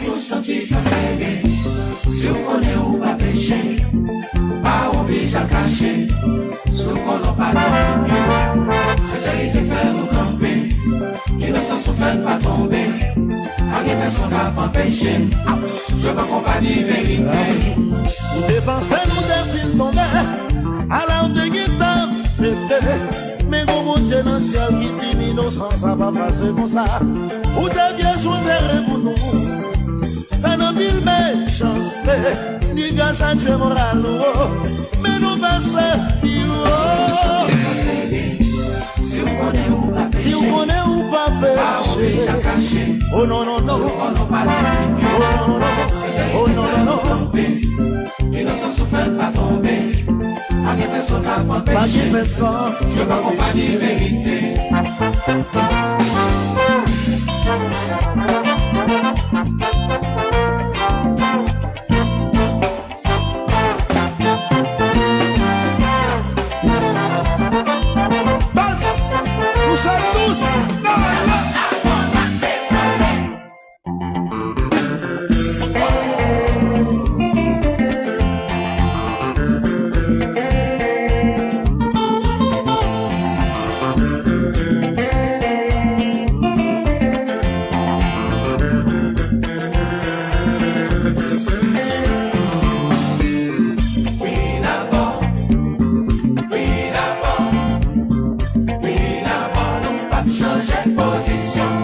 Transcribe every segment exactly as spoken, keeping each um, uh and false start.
Yon santi fè sere, si w konnen ou pa peche, ou pa oblije al kache. Sou kolon pa gen limit. Senserite fè nou kanpe. Inosans nou fè n pa tonbe. Pa gen pèsonn k ap anpeche n. Jwe pa konpa di verite. Ou te panse nou te fin tonbe, ala w te gentan fete. Men gon Bondye nan syèl ki di m inosans ap pase konsa. Ou te vye sou teren pou nou. Fè n anpil mechanste, ni gras a Dye moral nou wo. Men nou pase pi wo. Si w konnen ou pa peche, si w konnen ou pa peche, pa oblije al kache. Oh non, non, non. Oh non, non, non. Oh non, non, non. Inosans nou fè n pa tonbe. Pa gen pèsonn k ap anpeche n. Pa gen pèsonn. Jwe pa konpa di verite. Baz, nou se dous. Wi, dabò, nou p ap chanje pozisyon.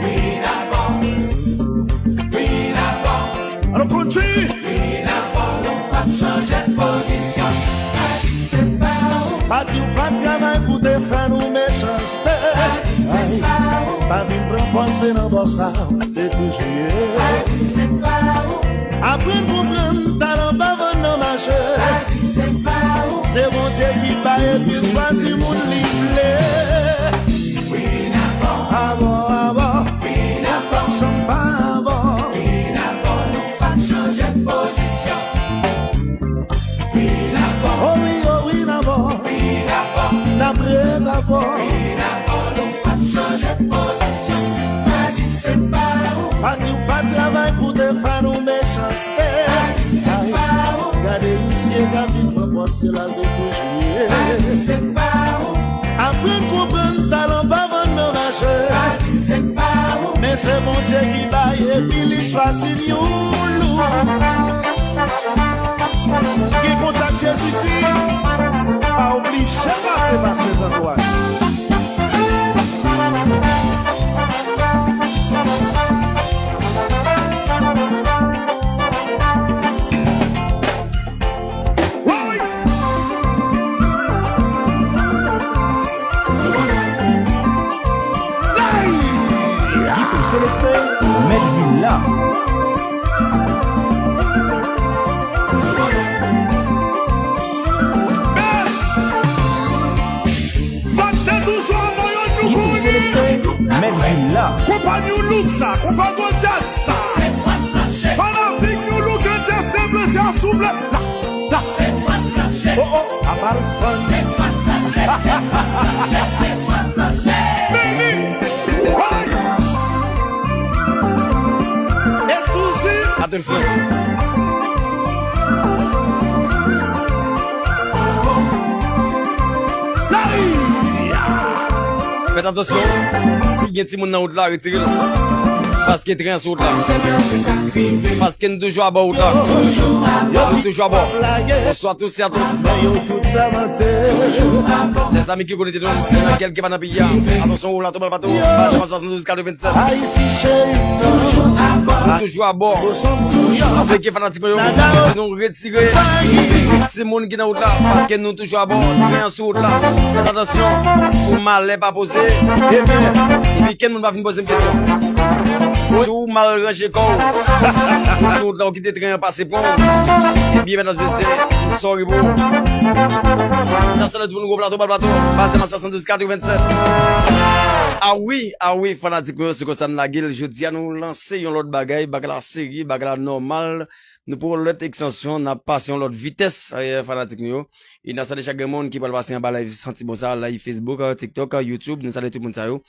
Wi, dabò, wi, dabò. Alò, kondui! Wi, dabò, nou p ap chanje pozisyon. Pa di se pa ou. Pa di w pa t travay pou te fè nou mechanste. Pa di se pa ou. Pa vin pran pòz se nan bò sa. Se toujou ye. Aprann konprann talan pa vann nan mache. Se Bondye ki bay epi l chwazi moun li vle. Abò, abò. Chanm pa abò. Oh wi, oh wi, n abò. N ap ret abò. Pa di w pa t travay pou te fè nou mechanste. Gade misye k ap vin pran pòz se la se toujou ye. Aprann konprann talan pa vann nan mache. Men se Bondye ki bay epi li chwazi l yon lou. Gen kontak Jezikri, pa oblije pase, pase nan lwa. Woy! Guito Celestin, mèt vil la. Sa k te toujou anba yo, nou Guito kouri. Celestin, mèt vil la. Konpa New Look sa, konpa gwo djaz sa. Fanatik New Look and Destin Plaisir, souple. La, la. Oh, oh, apa l fann. Beni. Woy. E tousi. Atann. Fèt atansyon, si gen timoun nan wout la, retire l. Paske tren an sou wout la. Paske n toujou abò wout la. Nou toujou abò. Bonswa tous et à toutes. Lèzami ki konekte nou nan kèlke pa nan peyi a. Atansyon, wout la tonbe bato. Baz swasanndouz katrevennsèt. Nou toujou abò. Avèk fanatik nou yo, nou retire timoun ki nan wout la, paske nou toujou abò, tren an sou wout la. Fèt atansyon pou malè pa poze. Epi kenn moun pa vin poze m kesyon. Si w mal ranje kò w, ou sou wout la, ou kite tren an pase pran w, ebyen, medam, mesye, m sòri pou ou. N ap salye tout moun gwo plato, bò plato, baz de swasanndouz katrevennsèt. Ah wi, ah wi, fanatik nou yo, se konsa n lage l. Jodi a, nou lanse yon lòt bagay, bagay la serye, bagay la nòmal. Nou pran yon lòt ekstansyon, n ap pase yon lòt vitès, eh, fanatik nou yo. E n ap salye chak grenn moun ki pral pase anba live Santi Bon sa, live Facebook, eh, TikTok, eh, YouTube, nou salye tout moun sa yo.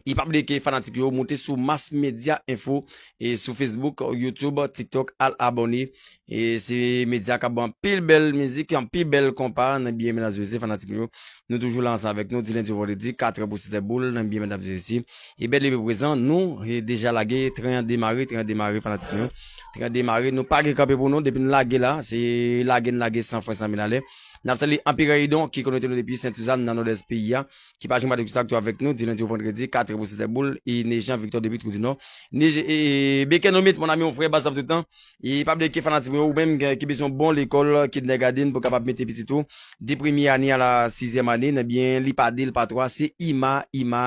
E pa bliye ke fanatik yo, moute sou Mass Media Info, e sou Facebook, YouTube, TikTok, al abòne. E se medya k ap ba anpil bèl mizik, anpil bèl konpa, nan byen medam e mesye fanatik yo. Nou toujou la ansanm avèk nou, di lendi o vandredi, katrè pou setè boul, nan byen medam e mesye. E bèl epi prezan, nou, e deja lage, tren an demare, tren an demare, fanatik yo. Tren an demare, nou pa gen kanpe pou nou, depi n lage la, se lage n lage san fren san mil alè. N ap salye Anperè Edon, ki konekte nou depi Sent Sizann, nan nòdès peyi a. Ki pa janm rate kou sa k tou avèk nou, di lendi o vandredi, katrè pou setè boul, e Nejan Viktò depi Trou di Nò. Neje, e, e, Bekenomit, mon ami, mon frè, baz ap toutan. E pa bliye ke fanatik mwen, ou menm ki, ki bezwen bon lekòl, kindergarten, pou kapab mete pitit ou, de premye ane a la sizyèm ane, ebyen, li pa de, li pa twa, se Ima, Ima,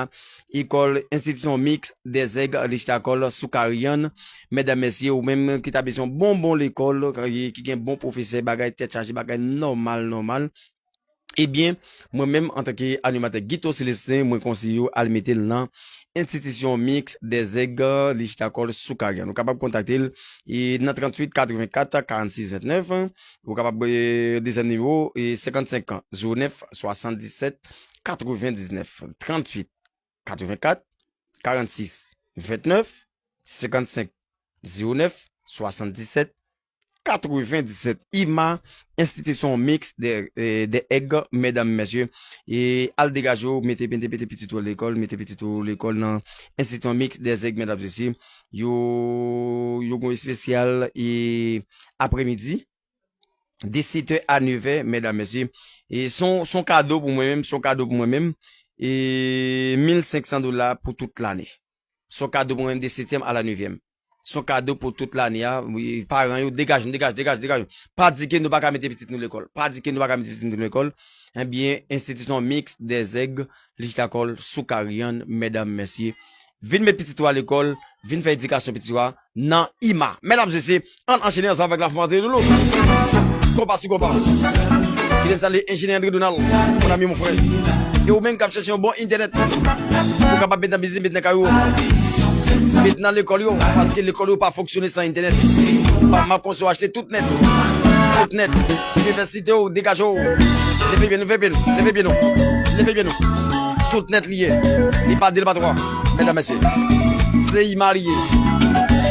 ekòl, enstitisyon miks, dèzèg, Richtakòl, sou Kariann. Medam, mesye, ou menm ki ta bezwen bon, bon lekòl, ki, ki gen bon pwofesè, bagay tèt chaje, bagay nòmal, nòmal. Ebyen, mwen menm, antanke animatè Guito Célestin, mwen konseye w al mete l nan enstitisyon miks dèzèg, li chita kò l sou Kariann. Ou kapab kontakte l, e, nan tranntuit katrevenkat karannsis ventnèf. Ou kapab, e, dezyèm nimewo, e, senkannsenk zewo nèf swasanndisèt katrevendiznèf. Tranntuit katrevenkat karannsis ventnèf, senkannsenk zewo nèf swasanndisèt katrevendisèt. Ima, enstitisyon miks dè, e, dè èg, medam, mesye. E al degaje w, mete, mete, mete pitit ou lekòl, mete pitit ou lekòl nan enstitisyon miks dè èg, medam, mesye. Yo, yo gen espesyal, e, aprèmidi, de setè a nevè, medam, mesye. E se yon, se yon kado pou mwen menm, se yon kado pou mwen menm. E mil senksan dola pou tout lane. Se yon kado pou mwen menm de setyèm a la nevyèm. Se yon kado pou tout lane a. Wi, paran yo, degaje nou, degaje, degaje, degaje nou. Pa di ke nou pa ka mete pitit nou lekòl. Pa di ke nou pa ka mete pitit nou lekòl. Ebyen, enstitisyon miks dè èg, li chita kò l sou Kariann, medam, mesye. Vin met pitit ou a lekòl, vin fè edikasyon pitit ou a nan Ima. Medam, mesye, ann anchene ansanm avèk la fòmatè nou. Konpa sou konpa. Kite m salye enjenyè André Donald, mon ami, mon frè. E ou menm k ap chèche yon bon entènèt pou kapab met nan biznis, met nan kay ou, met nan lekòl yo, paske lekòl yo pa fonksyone san entènèt. M ap konseye w achte tout nèt. Tout nèt. Inivèsite w, degaje w. Leve pye nou, leve pye nou, leve pye nou. Leve pye nou. Tout nèt li ye. Li pa de, li pa twa. Medam, mesye. Se Ima li ye.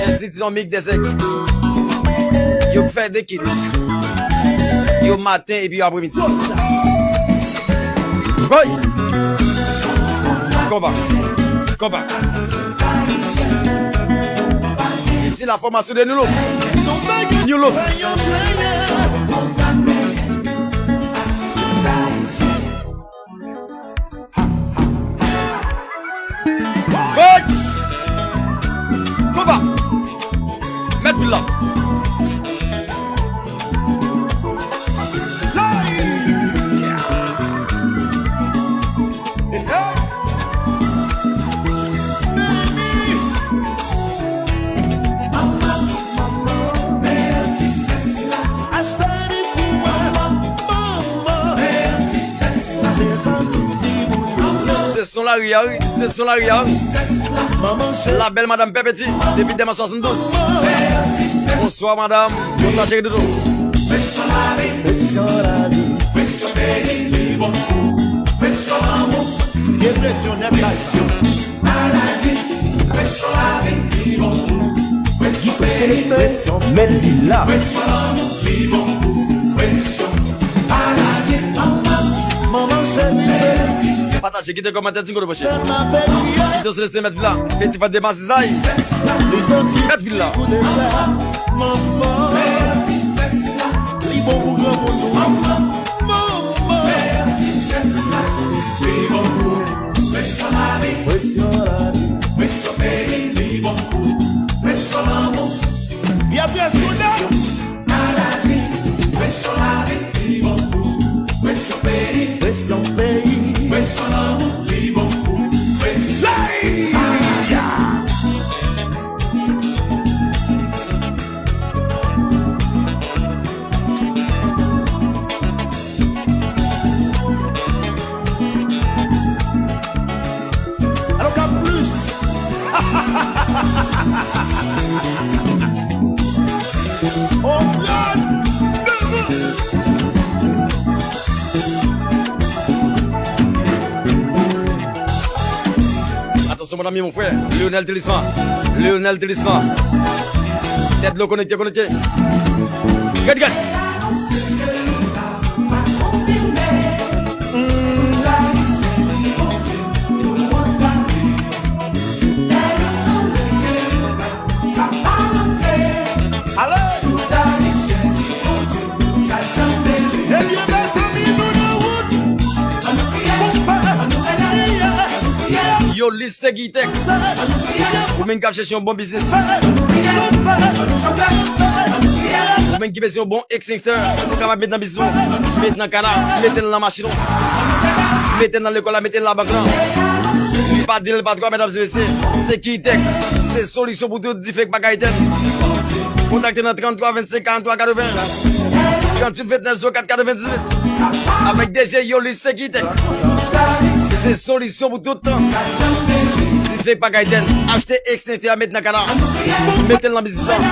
Enstitisyon miks dè èg. Yo fè de kit. Yo maten epi yo aprèmidi. Woy! Konpa. Konpa. Isi la fòmasyon de Nulo. Nulo. Hey! Konpa! Mèt vil la! Se son lari a, wi. Se son lari a, wi. La belle madame Pepeti, depi Dèlma swasanndouz. Bonswa, madam. Bonswa, cheri doudou. Presyon lavi, presyon peyi, li bon pou presyon lanmou. Vye presyon nèt la. Presyon maladi, presyon lavi, li bon pou presyon peyi. Guito Célestin, mèt vil la. Presyon lanmou, li bon pou presyon maladi, manman. Manman cheri, se pataje, kite kòmantè, di m kote w branche. Guito Célestin, mèt vil la. Peti fòt de Masizay. Mèt vil la. Manman. Li bon pou granmoun, wi. Manman. Li bon pou presyon lavi. Presyon lavi. Presyon peyi, li bon pou presyon lanmou. Byen, byen, soudè. Maladi, presyon lavi, li bon pou presyon peyi. Presyon peyi. Presyon lanmou, li bon pou presyon. Hey! Son mon ami, mon frè, Lionel Télésma. Lionel Télésma. Tèt dlo konekte, konekte. Gade, gade. Alò! Ebyen, mezanmi, nou nan wout. Yolis Segitech. Ou menm k ap chèche yon bon biznis. Ou menm ki bezwen yon bon ekstenktè, ou kapab met nan biznis ou, met nan kana, met l nan machin ou, met l nan lekòl la, met l nan bank lan. Li pa de, li pa twa, medam e mesye. Segitech, se solisyon pou tout dife k pa ka etèn. Kontakte nan trannntwa vennsenk karannntwa katreven, tranntuit vennèf zewo kat katrevendizuit. Avèk D J Yolis Segitech. Se solisyon pou tout tan. Dife k pa ka etèn. Achte ekstenktè a, met nan kana. Mete l nan biznis lan.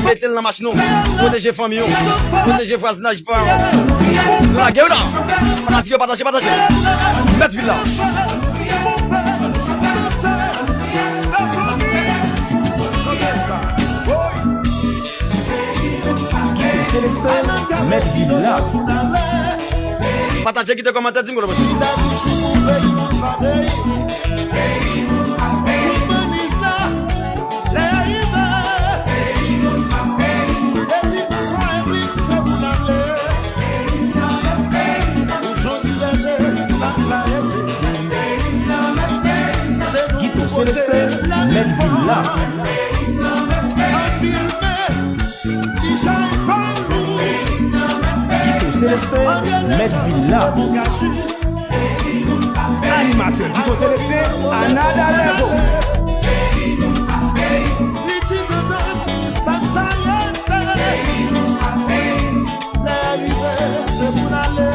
Mete l nan machin ou. Pwoteje fanmi ou. Pwoteje vwazinaj pa ou. Lage yo la. Fanatik yo, pataje, pataje. Mèt vil la. Guito Celestin, mèt vil la. Pataje, kite kòmantè, di m kote w branche. Guito Celestin, mèt vil la. Guito Celestin, mèt vil la. Animatè Guito Celestin, another level. Lè rive, se pou n ale.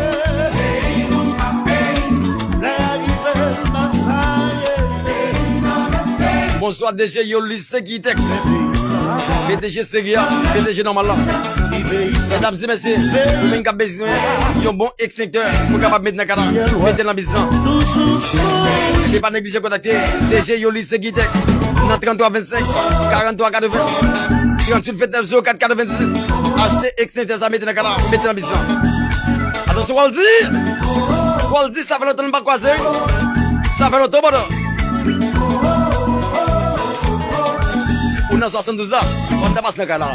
Lè rive, m ap saye. Bonswa, D J Yolis Segitech. P D G seri a, P D G nòmal la. Medam e mesye, ou menm k ap bezwen yon bon ekstenktè pou kapab met nan kana, mete l nan biznis lan. Se pa neglije kontakte D J Yolis Segitech nan trannntwa vennsenk karannntwa katreven, tranntuit vennèf zewo kat katrevendizuit. Achte ekstenktè sa, mete nan kana, mete nan biznis lan. Atansyon, Waldy! Waldy, sa fè lontan nou pa kwaze, wi. Sa fè lontan, brother. Ou nan swasanndouz la, ou ta pase nan kay la.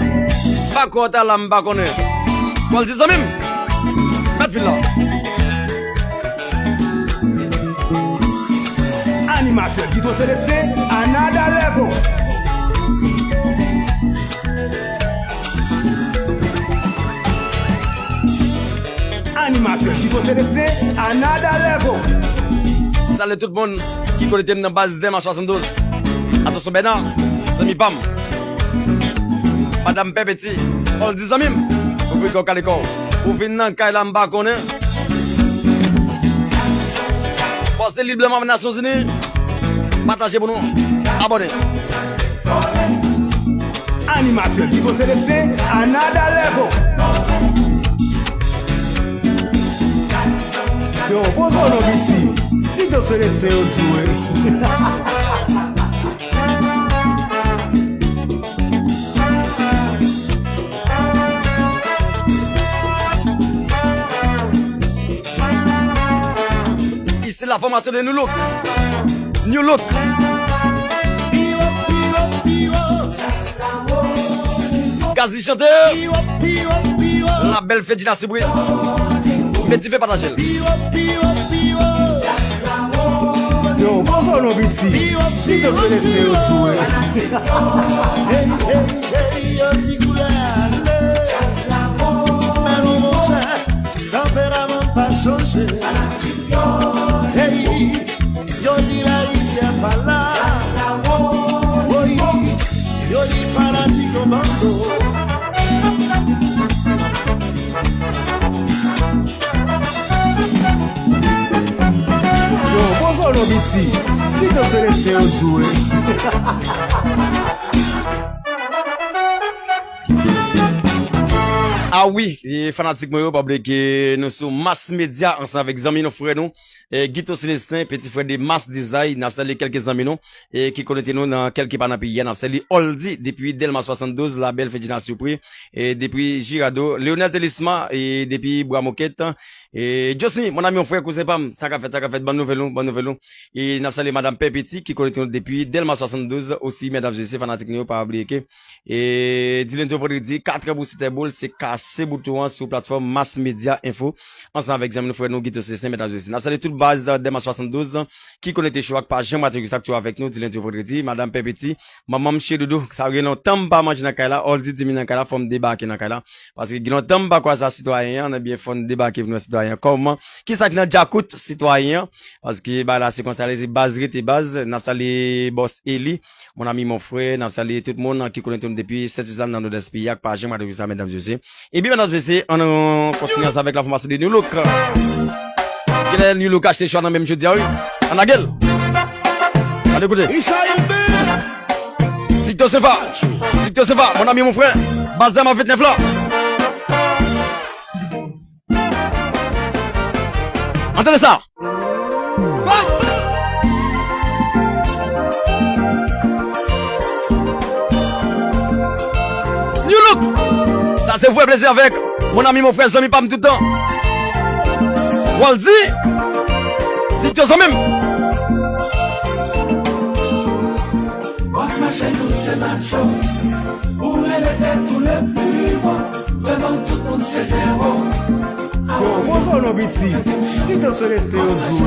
Pa kwè w ta la, m pa konnen. Waldy, zanmi m, mèt vil la. Animatè Guito Celestin, another level. Animatè Guito Celestin, another level. Salye tout moun ki konekte m nan baz Dèma swasanndouz. Atansyon, Bèna, zanmi pa m. Madanm Pèpeti, Waldy zanmi m, ouvri kò w, kale kò w. Ou vin nan kay la, m pa konnen. Pase lib la, m ap Nasyonzini. Pataje pou nou. Abòne. Animatè Guito Celestin, another level. Yo, poze w non, piti. Guito Celestin, yo di w, wi. Ici la formation de New Look. New Look. Gazi chante. La belle Fedjina Subri. Meti fè, pataje l. Yo, poze w non, piti. Guito Celestin, yo di w, wi. Hey, hey, hey, yo di koulè ale. Men non, monchè, tanperaman pa chanje. Hey, yo di larivyè pa la. Woy, yo di fanatik yo bando. Yo, poze w non, piti. Guito Celestin, yo di w, wi. A Ah wi, e fanatik mwen yo, pa bliye ke nou sou Mass Media ansanm avèk zanmi nou, frè nou, e Guito Celestin, peti frè de Mass Design. N ap salye kèlke zanmi nou, e ki konekte nou nan kèlke pa nan peyi a. N ap salye Oldy depi Dèlma swasanndouz, la belle Fedjina Surpris, e depi Girado, Leonel Telisma, e depi Bwa Mokèt, e Josny, mon ami, yon frè, kouzen pa m, sa k ap fèt, sa k ap fèt, bòn nouvèl nou, bòn nouvèl nou. E n ap salye madanm Pèpeti ki konekte nou depi Dèlma swasanndouz, osi, medam, mesye, fanatik nou yo, pa bliye ke E di lendi o vandredi, katrè pou sètè boul, se kase bouton an sou platfòm Mass Media Info, ansanm avèk zanmi nou, frè nou, Guito Celestin, medam, mesye. N ap salye tout baz, euh, Dèlma swasanndouz, ki konekte cho ak pa janm rate sa k tou avèk nou, di lendi o vandredi. Madanm Pèpeti, manman m cheri doudou, sa gen lontan m pa manje nan kay la, Oldy di m nan kay la, fò m debake nan kay la. Paske gen lontan m pa kwaze a sitwayen an, ebyen, fò n debake vin wè sitwayen an. Kòman? Kisa ki nan djakout sitwayen an? Paske bagay la se konsa, se baz rete baz. N ap salye bòs Eli, mon ami, mon frè, n ap salye tout moun ki konekte m depi Sent Sizann nan Nòdès peyi a, k pa janm rate sa, medam, mesye. Ebyen, medam, mesye, ann kontinye ansanm avèk la fòmasyon de New Look. Genlè New Look achte cho a nan men m jodi a, wi. Ann lage l. Ann koute. Sixto Senfa. Sixto Senfa, mon ami, mon frè. Baz Dèlma vennèf la. Ann tande sa. New Look. Sa se vrè plezi avèk mon ami, mon frè, zanmi pa m tout tan, Oldy. Sixto zanmi m. Bon, bon, solo piti. Guito Celestin yo di w.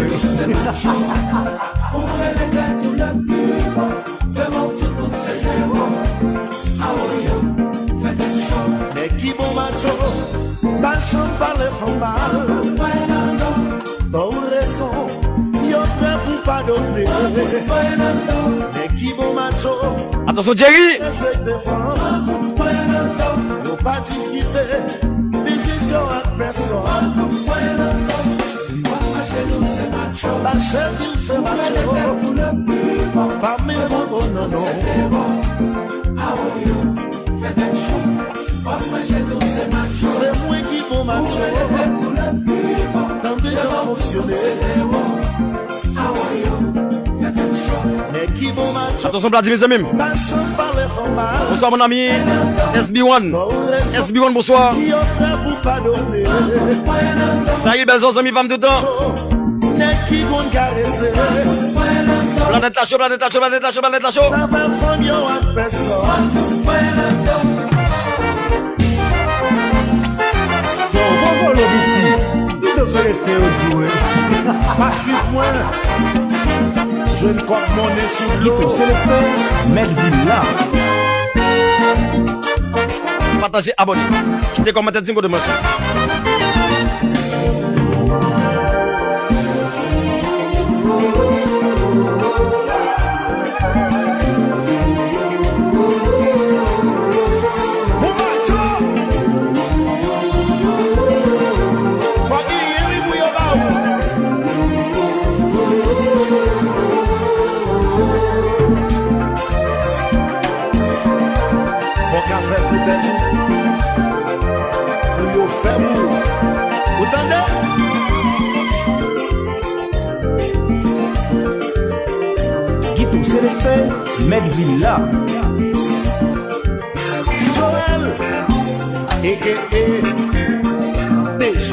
Nèg ki bon macho, pa janm pale fanm mal. Tò ou rezon, yo prè pou padone. Nèg ki bon macho, atansyon, Jerry, respekte fanm. Yo pa diskite biznis yo ak pèsòn. Mache di l se macho. Pa menm, oh, non, non. Se mwen ki bon macho. Tande jan fonksyone. Nèg ki bon macho. Atansyon, Vladimir, zanmi m. Bonswa, mon ami. S B one. S B one, bonswa. Sayil, bèl zò, zanmi pa m tout tan. Nèg ki konn karese. Planèt la cho, planèt la cho, planèt la cho, planèt la cho. Sa fè fanm yo ak pèsòn. Yo, bon volo piti. Guito Celestin yo di w. Pa swiv mwen. Jwenn kòb monnen sou dlo. Guito Celestin, mèt vil la. Pataje, abòne. Kite kòmantè, di m kote mwen sou. Fòk a fè pou tèt ou, pou yo fè pou ou. Ou tande? Guito Celestin, mèt vil la. Ti Joel, A K A D J.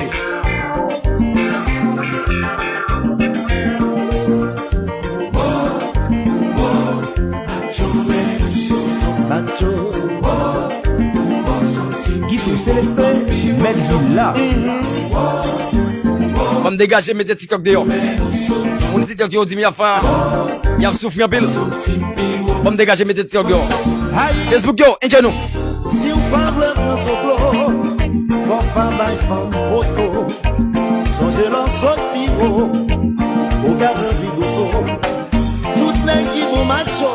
Guito Celestin, mèt vil la. Ban m degaje, mete TikTok deyò. Moun TikTok yo di m y ap fè, y ap soufri anpil. Ban m degaje, mete TikTok deyò. Facebook yo, enjoy nou. Si w pa vle pran zoklo, fò w pa bay fanm poto. Sonje lè w sot pi wo, ou ka pran pi gwo so. Tout nèg ki bon macho,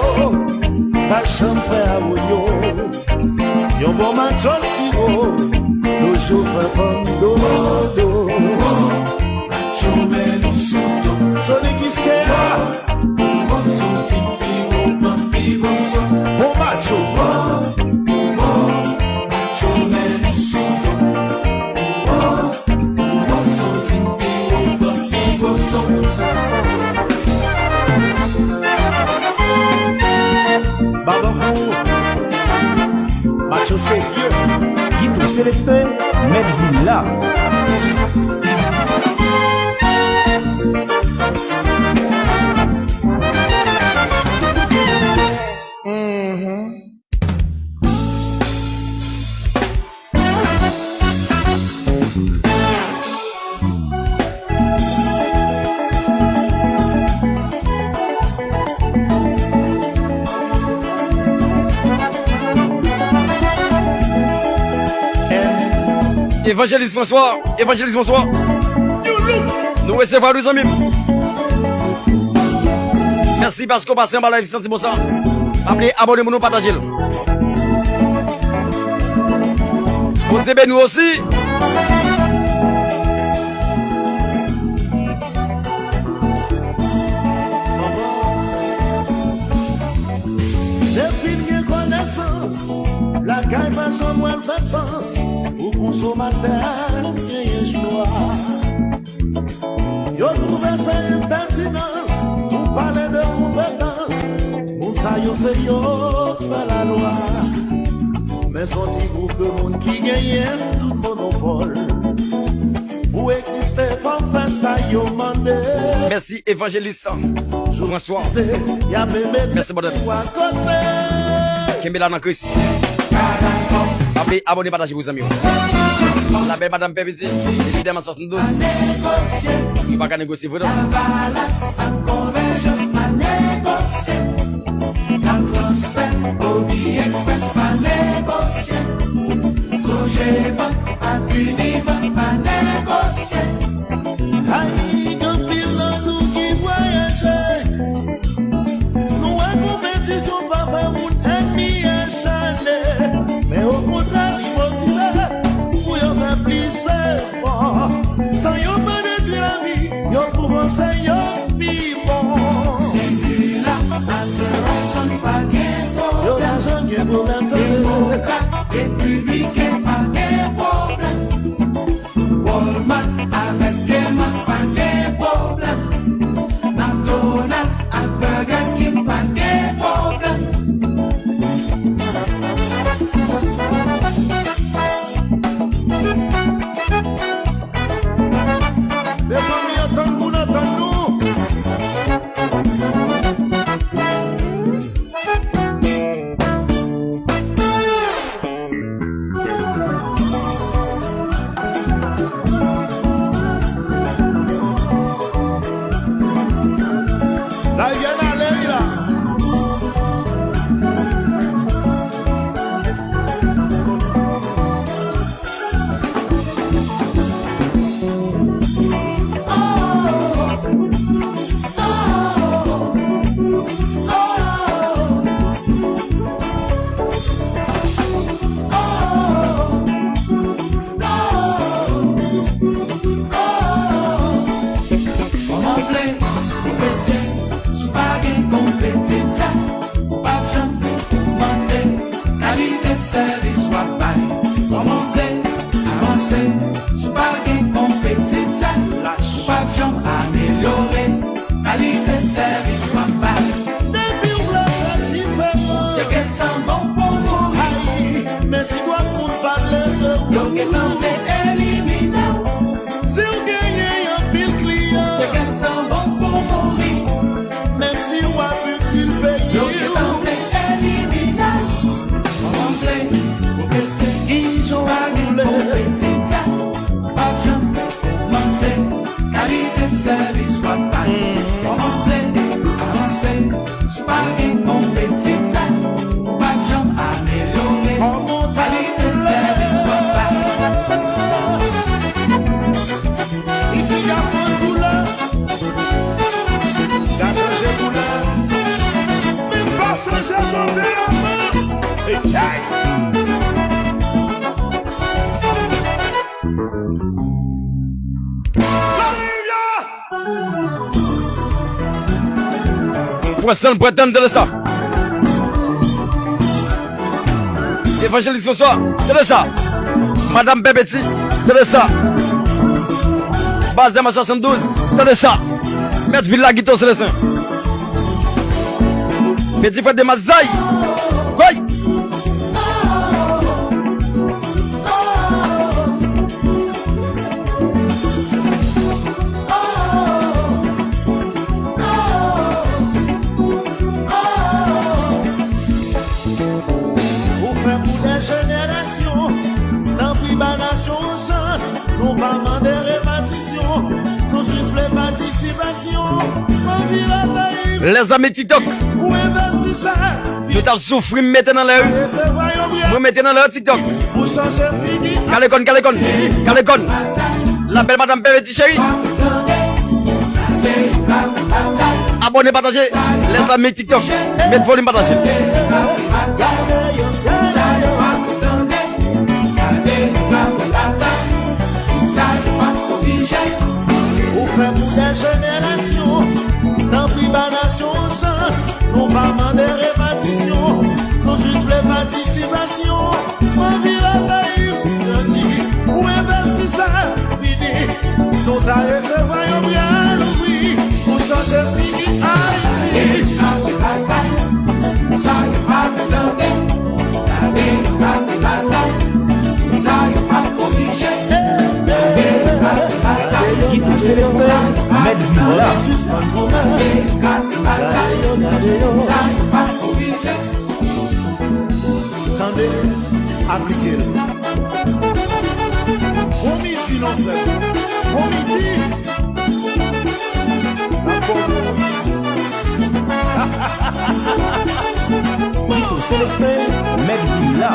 pa janm fè awoyo. Yon bon macho siwo, toujou fè fanm dodo. Sonic Iskea. Bon macho. Babankou, Matcho serye. Guito Celestin, mèt vil la. Evanjelis François, Evanjelis François. Nou resevwa w wi zanmi m. Mèsi paske w pase anba live, santi bon sa. Pa bliye abòne pou nou, pataje l. Bondye beni w osi. Depi n gen konesans, lakay pa janm wè l fè sans. Pou konsomatè genyen jwa. Yo twouve se enpètinans pou pale de konpetans. Moun sa yo se yo k fè lalwa. Men s on ti gwoup de moun ki genyen tout monopòl. Pou egziste, fò w fè sa yo mande. Mèsi, Evanjelis François. Mèsi, brother. Kenbe la nan Kris. Pa bliye abòne, pataje pou zanmi w. La belle madame Pè Piti, evidèman swasanndouz. Nou pa ka negosye vre non. Lavalas ak Konvèjans pa negosye. Gam Transpè, Obi Express pa negosye. Sogebank ak Unibank pa negosye. Ay, gen anpil nan nou ki vwayaje. Nou wè konpetisyon pa fè moun ènmi, e chane. Men okontrè, li motive pou yo fè plis efò. San yo pa detwi lavi, yo pou vanse, yo pi bon. Singila ak Verizon pa gen pwoblèm. Yo pa janm gen pwoblèm sante. Demokrat, Repibliken pa gen pwoblèm. Walmart avèk Kmart pa gen pwoblèm. McDonald ak Burger King pa gen pwoblèm. Mezanmi, antann moun, antann nou. Lavyè n ale wi la. Kòman w vle ou prese, si w pa gen konpetitè, ou p ap janm ogmante kalite sèvis w ap bay. Kòman w vle avanse, si w pa gen konpetitè, ou p ap janm amelyore kalite sèvis w ap bay. Depi w vle fè diferans, ou te gentan bon pou mouri. Ay, men si twòp moun pale de ou, yo gentan vle elimine w. Si w genyen anpil kliyan, ou te gentan bon pou mouri. Menm si w ap itil peyi w, yo gentan vle elimine w. Kòman w vle pwogrese, si w pa gen konpetitè, ou p ap janm ogmante kalite sèvis w ap bay. Kòman w vle avanse, si w pa gen konpetitè, ou p ap janm amelyore kalite sèvis w ap bay. Isi gason koulè, ka chanje koulè, men pa chanje tanperaman. Hey, hey! Pran san l, pran tan l, tande sa. Evanjelis François, tande sa. Madanm Pè Piti, tande sa. Baz Dèlma swasanndouz, tande sa. Mèt vil la, Guito Celestin. Petit frère de Mazay. Woy! Ou fè pou dè jenerasyon, tanpri ba nasyon an chans, nou pa mande repatisyon, nou jis vle patisipasyon, anvi lòt peyi. Lèzanmi TikTok, ou envestisè, nou t ap soufri, m mete nan lè wi. Mwen mete nan lè TikTok. Pou chanje figi. Kale kòn, kale kòn, kale kòn. La bèl madanm Pèpeti cheri. Abòne, pataje. Lèzanmi TikTok, met volim, pataje. Ou fè pou dè jenerasyon, tanpri ba nasyon an chans, nou pa mande repatisyon, nou jis vle patisipasyon. Mwen vire peyi m, yo di, ou envestisè, vini. Nou ta resevwa yon byen louvri pou chanje figi Ayiti. Sa yo pa vle tande, gade yo pa vle batay. Sa yo pa korije, gade yo pa vle batay. Guito Celestin, mèt vil la. Gade yo pa vle batay. Sa yo pa korije. Tande, aplike l. Bon midi, non, frè. Bon midi. N ap bon wi. Guito Celestin, mèt vil la.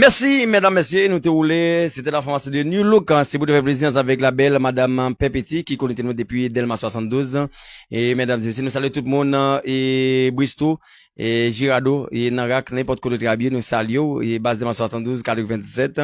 Mèsi, medam, mesye, nou te woule. Se te la fòmasyon de New Look, hein. Se pou te fè plezi ansanm avèk la bèl madam Pèpeti ki konekte nou depi Dèlma swasanndouz. E medam, mesye, nou salye tout moun, e Bristo, e Jirado, e nan Rak, nenpòt kote w te abye, nou salye w. E baz Dèlma swasanndouz, katrevennsèt.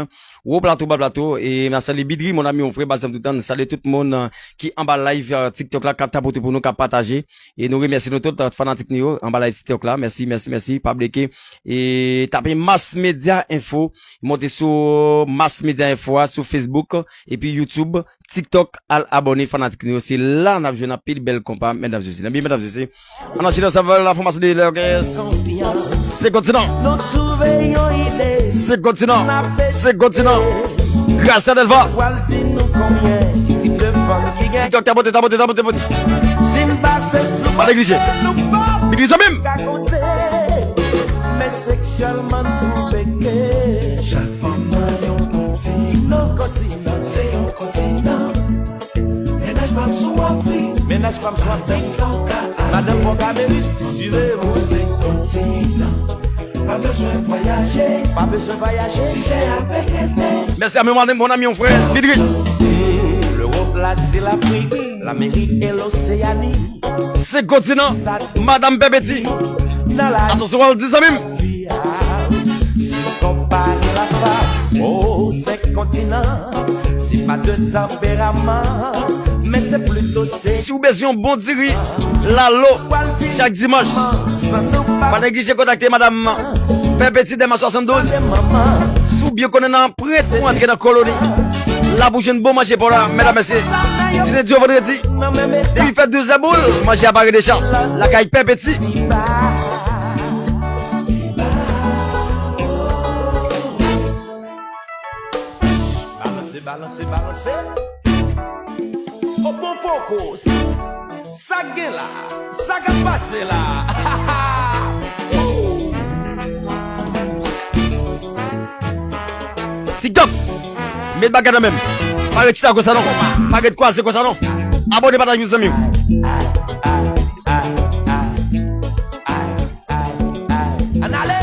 Wo plato, ba plato, e n ap salye Bidri, mon ami, mon frè, baz Dèlma tout tan, nou salye tout moun, e, ki anba live, e, TikTok la, k ap tapote pou nou, k ap pataje. E nou remèsye nou tout, fanatik nou yo, anba live TikTok la. Mèsi, mèsi, mèsi. Pa bliye ke, e, tape Mass Media Info. Monte sou Mass Media Info a, sou Facebook, epi YouTube, TikTok, al abòne fanatik nou yo. Se la n ap jwenn anpil bèl konpa, medam, mesye. Nan byen, medam, mesye. Ann anchile ansanm avèk la fòmasyon de lè. Se kontinan. Se kontinan. Se kontinan. Gracia Delva. TikTok, tapote, tapote, tapote, tapote. Pa neglije. Bidri zanmi m. Men seksyèlman nou peke. Chak fanm nan yon kontinan. Kontinan, se yon kontinan. Mennaj pa m sou Afrik. Mennaj pa m sou Afrik. Madanm pa w ka merit. Sirem. Se kontinan. Pa bezwen vwayaje. Pa bezwen vwayaje. Sijè a pekete. Mèsi a mon ami, mon ami, mon frè, Bidri. Lewòp, Lazi, Lafrik, Lamerik e Loseyani. Se kontinan, madam Pèpeti. Atansyon, w al di zanmi m. Si kòb pa gen lafa, o, senk kontinan. Se pa de tanperaman, men se plito se. Si w bezwen yon bon diri, lalo, chak dimanch, pa neglije kontakte madam Pèpeti Dèlma swasanndouz. Si w byen konnen nan Prens pou antre nan koloni. La pou jwenn bon manje pa w la, medam, mesye. Ti lendi o vandredi. Depi fè douz zè boul, manje a pare deja. Lakay Pèpeti. Balanse, balanse, balanse. O bon poko. Sa k gen la? Sa k ap pase la? TikTok! Met bagay nan men m. Pa ret chita konsa non. Pa ret kwaze konsa non. Abòne, pataje pou zanmi w. Ann ale!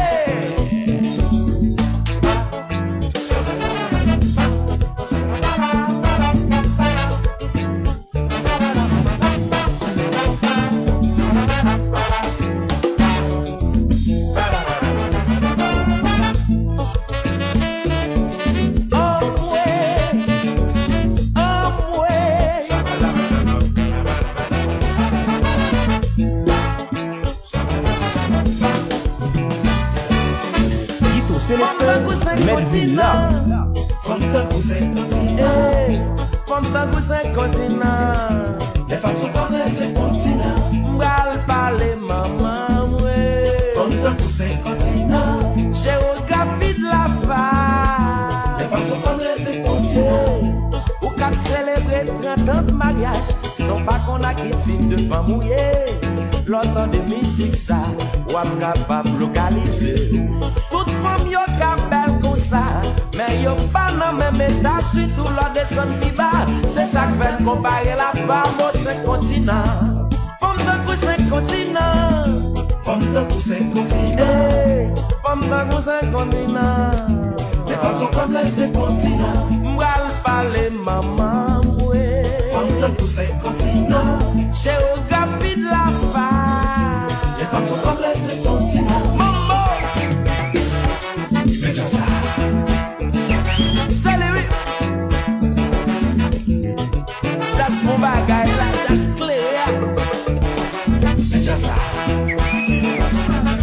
Mèt vil la. Fanm tankou senk kontinan. Ey, fanm tankou senk kontinan. Lè fanm sou kòb lè senk kontinan. M pral pale manman mwen. Fanm tankou senk kontinan. Jewografi de la femme. Lè fanm sou kòb lè senk kontinan. Ou k ap selebre trant an de maryaj, san w pa konn ak ki tip de fanm ou ye. Lè w tande mizik sa, w ap kapab lokalize w. Tout fanm yo ka bèl konsa, men yo pa nan menm eta, sitou lè w desann pi ba. Se sa k fè n konpare la femme aux cinq continents. Fanm tankou senk kontinan. Fanm tankou senk kontinan. Ey, fanm tankou senk kontinan. Lè fanm sou kòb lè senk kontinan. M pral pale manman mwen. Fanm tankou senk kontinan. Jewografi de la femme. Lè fanm sou kòb lè senk kontinan. Manman. Men djaz la. Sele wi. Djaz bon bagay la, djaz klere a. Men djaz la.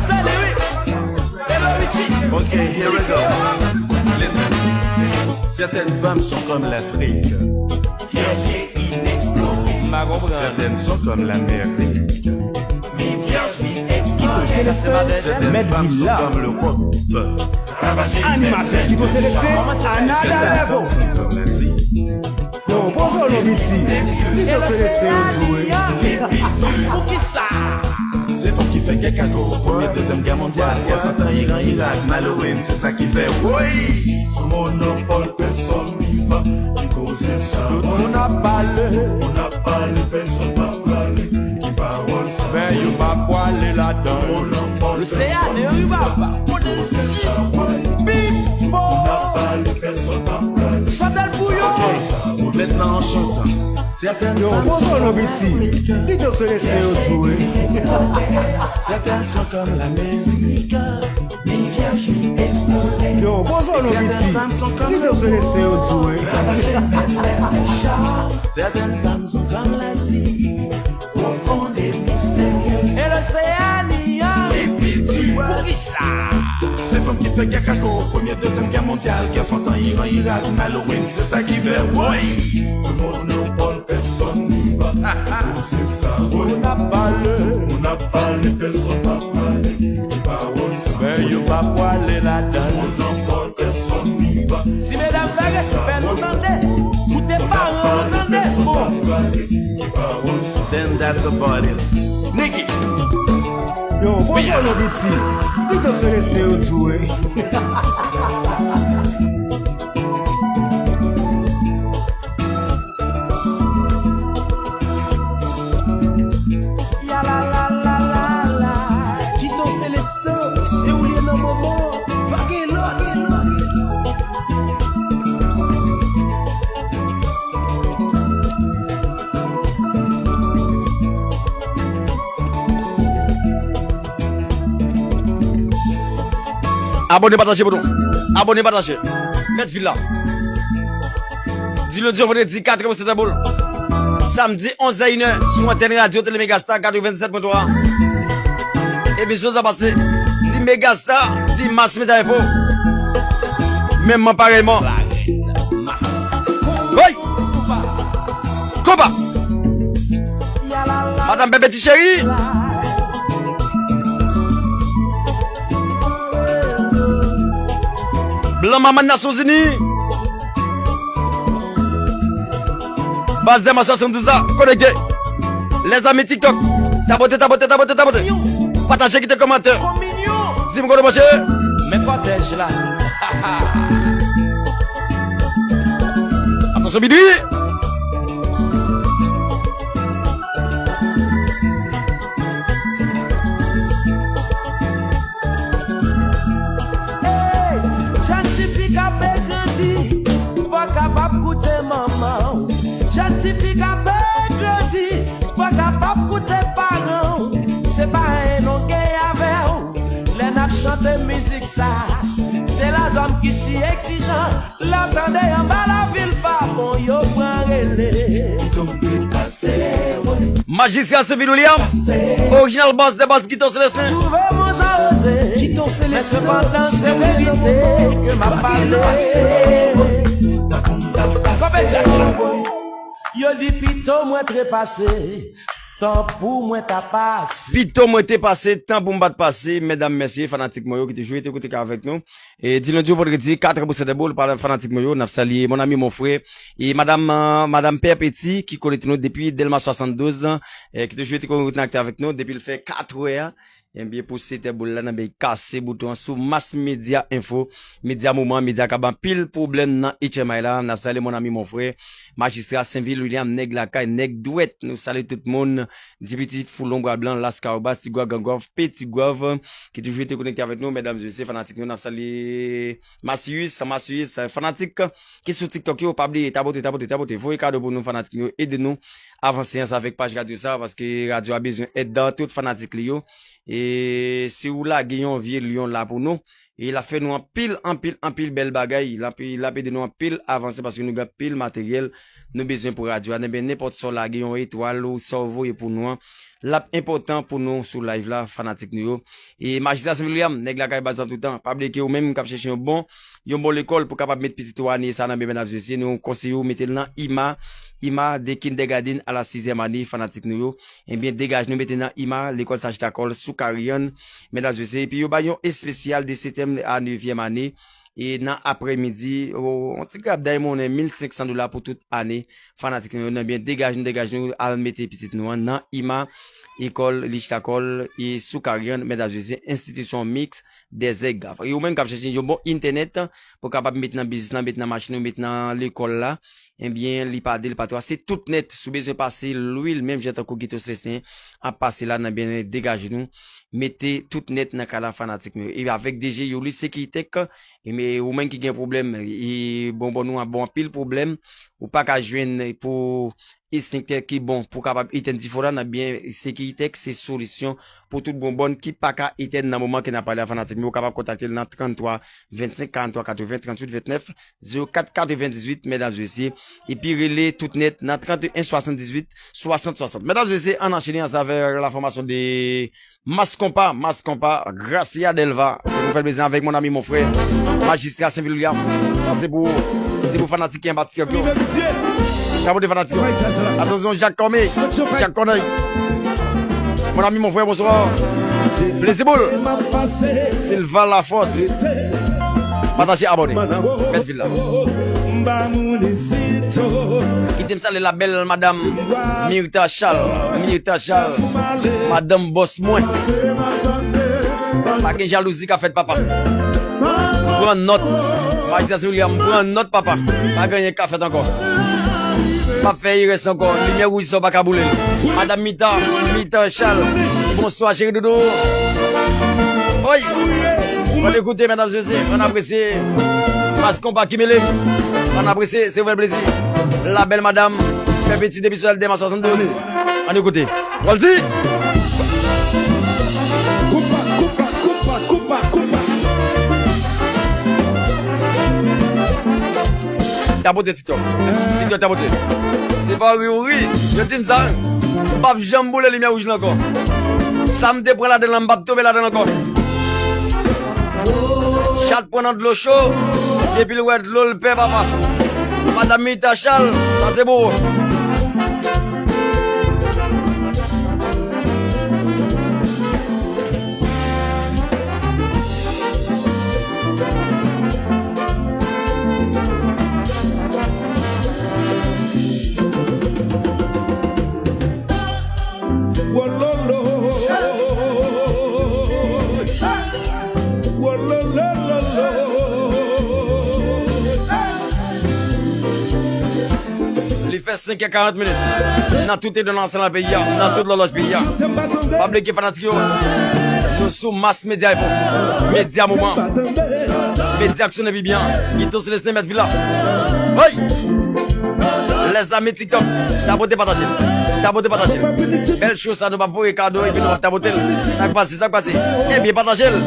Sele wi. Hello Richie. Ok, here we go. Listen. Certaines femmes sont comme l'Afrique. Vierge et inexplorée. M pa konprann. Certaines sont comme l'Amérique. Mi vyèj, mi eksplore. Kito Selestin, mèt vil la. Animatè Kito Selestin, another level. Yo, poze w non piti. Kito Selestin yo di w. Poukisa? Se fanm ki fè gè kako, premye, dezyèm gè mondyal, gè sèt an, Iran, Irak, Malouin, se sa ki fè, woy! Monopòl pèsòn vivan, ki koze sa. Tout moun ap pale. Moun ap pale, pèsòn pa prale. Ki pawòl sa? Men yo pa prale ladan. Monopòl pèsòn vivan, ki koze sa, woy! Big Boy! Moun ap pale, pèsòn pa prale. Chante l pou yo! Ok, mentnan an chantan. Yo, poze w non piti. Kito Selestin yo di w. Certaines sont comme l'Amérique, mi vyèj, mi eksplore. Yo, poze w non piti. Kito Selestin yo di w. Certaines femmes sont comme l'Asie, profonde et mystérieuse. E loseyan an. Li pi di. Poukisa? Se fanm ki fè gè kako, premye, dezyèm gè mondyal, gè sèt an, Iran, Irak, Malouin, se sa ki fè, woy! Monopòl pèsòn vivan, koze sa, woy! Moun ap pale. Moun ap pale, pèsòn pa prale. Ki pawòl sa? Men yo pa prale ladan. Monopòl pèsòn vivan. Ti medam, fè respè nou tande. Koute paran nou tande. Bon. Then that's about it. Niki. Yo, poze w non piti. Kito Selestin yo di w. Kito Selestin, se ou li ye nan moman, pa gen lòt. Abòne, pataje pou nou. Abòne, pataje. Mèt vil la. Di lendi o vandredi, katrè pou sèt è boul. Samdi, onz è, inè, sou antèn radyo Tele Megastar katrevennsèt pwen twa. Emisyon sa pase, di Megastar, di Mass Media Info. Menmman parèyman. Woy! Konba! Madanm Bèbè ti cheri. Blan manman Nasyonzini. Baz Dèma swasanndouz la, konekte. Lèzanmi TikTok, tapote, tapote, tapote, tapote. Pataje, kite kòmantè. Di m kote w branche. Men kòtèj la. Atansyon, Bidwi. Hey, jèn tifi k ap grandi, fò w kapab koute manman w. Jèn tifi k ap grandi, fò w kapab koute paran w. Se pa anyen nou gen avè w. Lè n ap chante mizik sa, se lèzòm ki si egzijan. Lè w tande anba lavil pa bon, yo pran rele. Majistra Sylvie William, orijinal bòs dè bòs, Guiton Celestin. Twouve mwen Jean Rosé. Guiton Men sepandan, se verite ke m ap pale. Konpetya. Yo di pito mwen trepase, tan pou mwen ta pase. Pito mwen te pase, tan pou m pa t pase. Medam, mesye, fanatik mwen yo ki toujou rete konekte avèk nou. E di lendi o vandredi, kat è pou sèt è boul, pa fanatik mwen yo, n ap salye mon ami, mon frè, e madam, euh, madam Pèpeti, ki konekte nou depi Dèlma swasanndouz, e ki toujou rete konekte avèk nou depi l fè kat è. Ebyen, pou sèt è boul la, nan bay kase bouton an sou Mass Media Info, Media Moman, medya k ap anpil pwoblèm nan H M I la. N ap salye mon ami, mon frè, majistra Senvil William, nèg lakay, nèg dwèt. Nou salye tout moun, Dipiti, Foulon, Bwa Blan, Laskawba, Tigwav, Gangòf, Peti Gwav, ki toujou rete konekte avèk nou, medam, mesye, fanatik nou. N ap salye Masius, Masius, fanatik ki sou TikTok yo, pa bliye, tapote, tapote, tapote, voye kado pou nou, fanatik nou, ede nou avanse ansanm avèk paj radyo sa, paske radyo a bezwen èd tout fanatik li yo. E si w lage yon vye lyon la pou nou, e l ap fè nou anpil, anpil, anpil bèl bagay. L ap, l ap ede nou anpil avanse paske nou gen anpil materyèl nou bezwen pou radyo a. Ebyen, nenpòt sa w lage, yon etwal ou sa w voye pou nou an, l ap enpòtan pou nou sou live la, fanatik nou yo. E majistra Saint William, nèg lakay baz la toutan. Pa bliye ke ou menm k ap chèche yon bon, yon bon lekòl pou kapab met pitit ou ane sa nan men, medam, mesye, nou konseye w mete l nan I M A, I M A de kindergarten a la sizyèm ane, fanatik nou yo. Ebyen, degaje nou mete nan I M A, lekòl Sajid Akòl sou Kariann, medam, mesye. Epi yo bay yon espesyal de setyèm a nevyèm ane. E nan aprèmidi, o, yon ti grab day monnen, mil senk san dola pou tout ane. Fanatik nou yo, ebyen, degaje nou, degaje nou, al mete pitit nou an nan I M A, ekòl Lich Lakòl, e sou Kariann, medam, mesye, enstitisyon miks dèzèg. E ou menm k ap chèche yon bon entènèt pou kapab met nan biznis lan, met nan machin ou, met nan lekòl la, ebyen, li pa de, li pa twa, se tout nèt. Si w bezwen pase lwil, menm jan tankou Guito Celestin ap pase la, ebyen, degaje nou, mete tout nèt nan kay la, fanatik nou yo. E avèk D J Youli Sekiritèk, e men ou menm ki gen pwoblèm, e bonbòn ou ap ba w anpil pwoblèm, ou pa ka jwenn pou estenktè ki bon pou kapab etèn difo la, ebyen, Sekiritèk se solisyon pou tout bonbòn ki pa ka etèn nan moman ke n ap pale a, fanatik nou yo. Ou kapab kontakte l nan tranntwa vennsenk karanntwa katreven tranntuit vennèf, zewo kat katrevendizuit, medam, mesye. Epi rele tout nèt nan tranteyen swasanndizuit swasant swasant. Medam, mesye, ann anchene ansanm avèk la fòmasyon de Mas Konpa, Mas Konpa, Gracia Delva. Se pou fè l plezi avèk mon ami, mon frè, majistra Senvil William. Sa se pou, se pou fanatik ki anba TikTok yo. Tapote fanatik yo. Atansyon, Jak Kòmey, Jak Kònèy. Mon ami, mon frè, bonswa. Plezi pou l. Silva Lafòs. Pataje, abòne. Mèt vil la. Kite m salye la bèl madam Mirta Charles. Mirta Charles. Madanm bòs mwen. Pa gen jalouzi k ap fèt, papa. M pran nòt. Majistra William, m pran nòt, papa. Pa gen anyen k ap fèt ankò. M ap fè erè ankò. Limyè wouj sa w pa ka boule l. Madanm Mita, Mita Charles. Bonswa, cheri doudou. Oy! Ann ekoute, medam, mesye, ann apresye. Mas Konpa ki mele. Ann apresye, se vrè plezi. La bèl madam, fè piti depi sou Dèlma swasanndouz. Ann ekoute. Waldi! Koupa, koupa, koupa, koupa, koupa. Tapote TikTok. TikTok tapote. Se pa ri ou ri. Yo di m sa. M p ap janm boule limyè wouj la ankò. Sa m te pran ladan l lan, m p ap tonbe ladan l ankò. Chat pran nan dlo cho. Depi l wè dlo, l pè, papa. Madanm Mita Charles, sa se pou ou. Li fè senk è karant minit. Nan tout edon nan peyi a, nan tout lòlòj peyi a. Pa bliye fanatik yo, nou sou Mass Media Info, Media Moman, Media k sonnen pi byen, Guito Celestin mèt vil la. Hey! Lèzami TikTok, tapote pataje l. Tapote pataje l. Bèl cho sa nou p ap voye kado epi nou p ap tapote l. Sa k pase, sa k pase? Ebyen pataje l.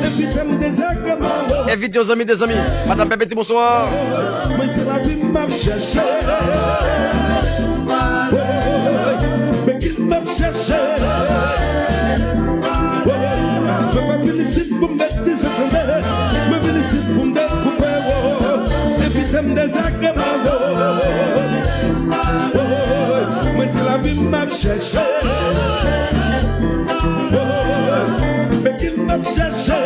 Envite yon zanmi, de zanmi. Madanm Pèpeti, bonswa. Mwen se lavi m ap chèche. Men ki m ap chèche. Mwen pa vin isit pou m mèt dizantre. Chèche. Oh, men ki n ap chèche.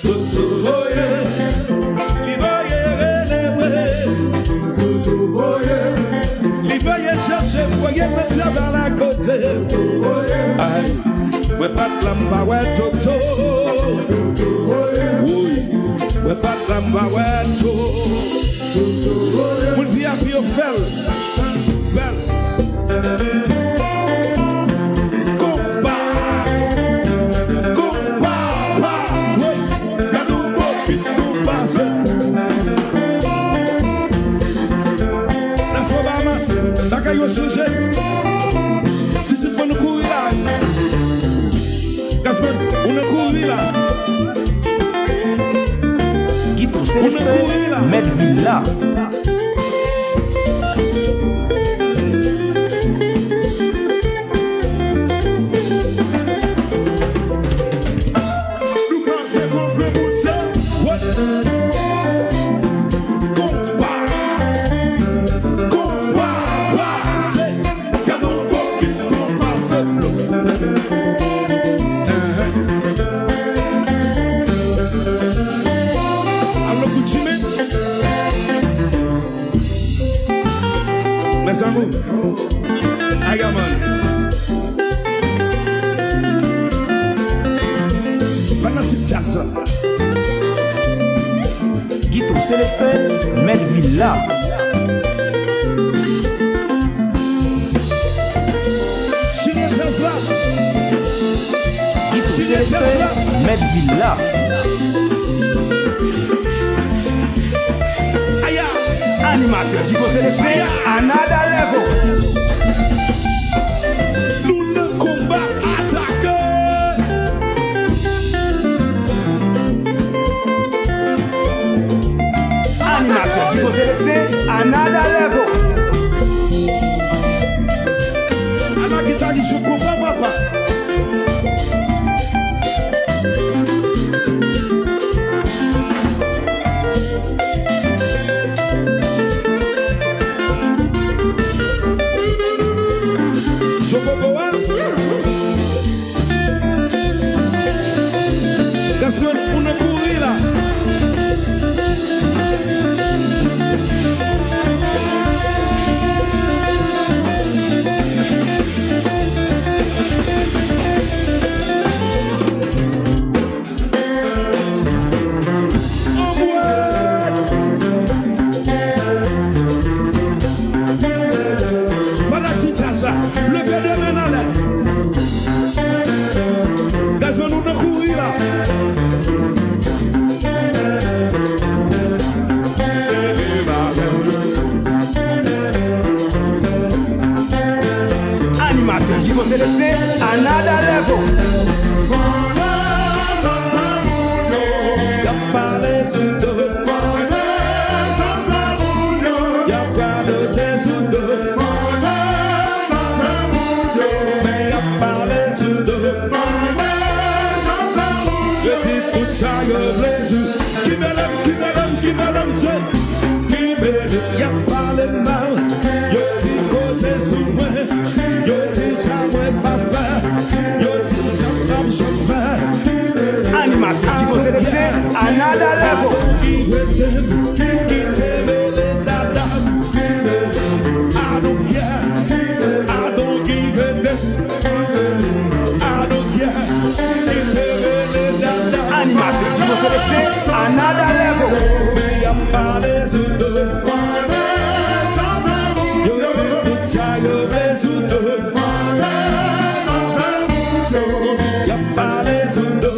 Toutou voye, li voye rele mwen. Toutou voye, li voye chèche, voye mwen travay akote. Ay, mwen pa t la m pa wè Toto. Woy, mwen pa t la m pa wè Toto. Moun V I P yo fè l. Fè l. Konpa. Konpa, pa. Woy. Gade yon bon bit konpa, se. Nassau Bahamas. Bagay yo chanje. Ti sip pou nou kouri la. Gaspard, ou nan kouri la. Guito Celestin, mèt vil la. Konpa, konpa, pase. Gade yon bon bit konpa, se. Alo, Gucci Mane. Mes amours, Ayaman. Fanatik djaz la. Guito Celestin, mèt vil la. Chilien djaz la. Guito Celestin, mèt vil la. Aya! Animatè Guito Celestin, another level. Nou nan konba, atake! Animatè Guito Celestin, another level. Ala gita ki jwe konpa, papa. Jobobo a. Gaspard, ou nan kouri la. Fanatik djaz la, leve de men anlè. Gaspard, nou nan kouri la. Animatè Guito Celestin, another level. Y ap pale sou do. Y ap radote sou do. Men y ap pale sou do. Yo di tout sa yo vle di. Ki bèlèm, ki bèlèm, ki bèlèm se. Ki bèlèm, y ap pale mal. Yo di koze sou mwen. Yo di sa mwen pa fè. Yo di sa m p ap janm fè. Animatè Guito Celestin, another level. Ki te mele dada. I don't care. I don't give a damn. I don't care. Ki te mele dada. Animatè Guito Celestin, another level. Men y ap pale sou do. Yo di tout sa yo vle sou do. Y ap pale sou do.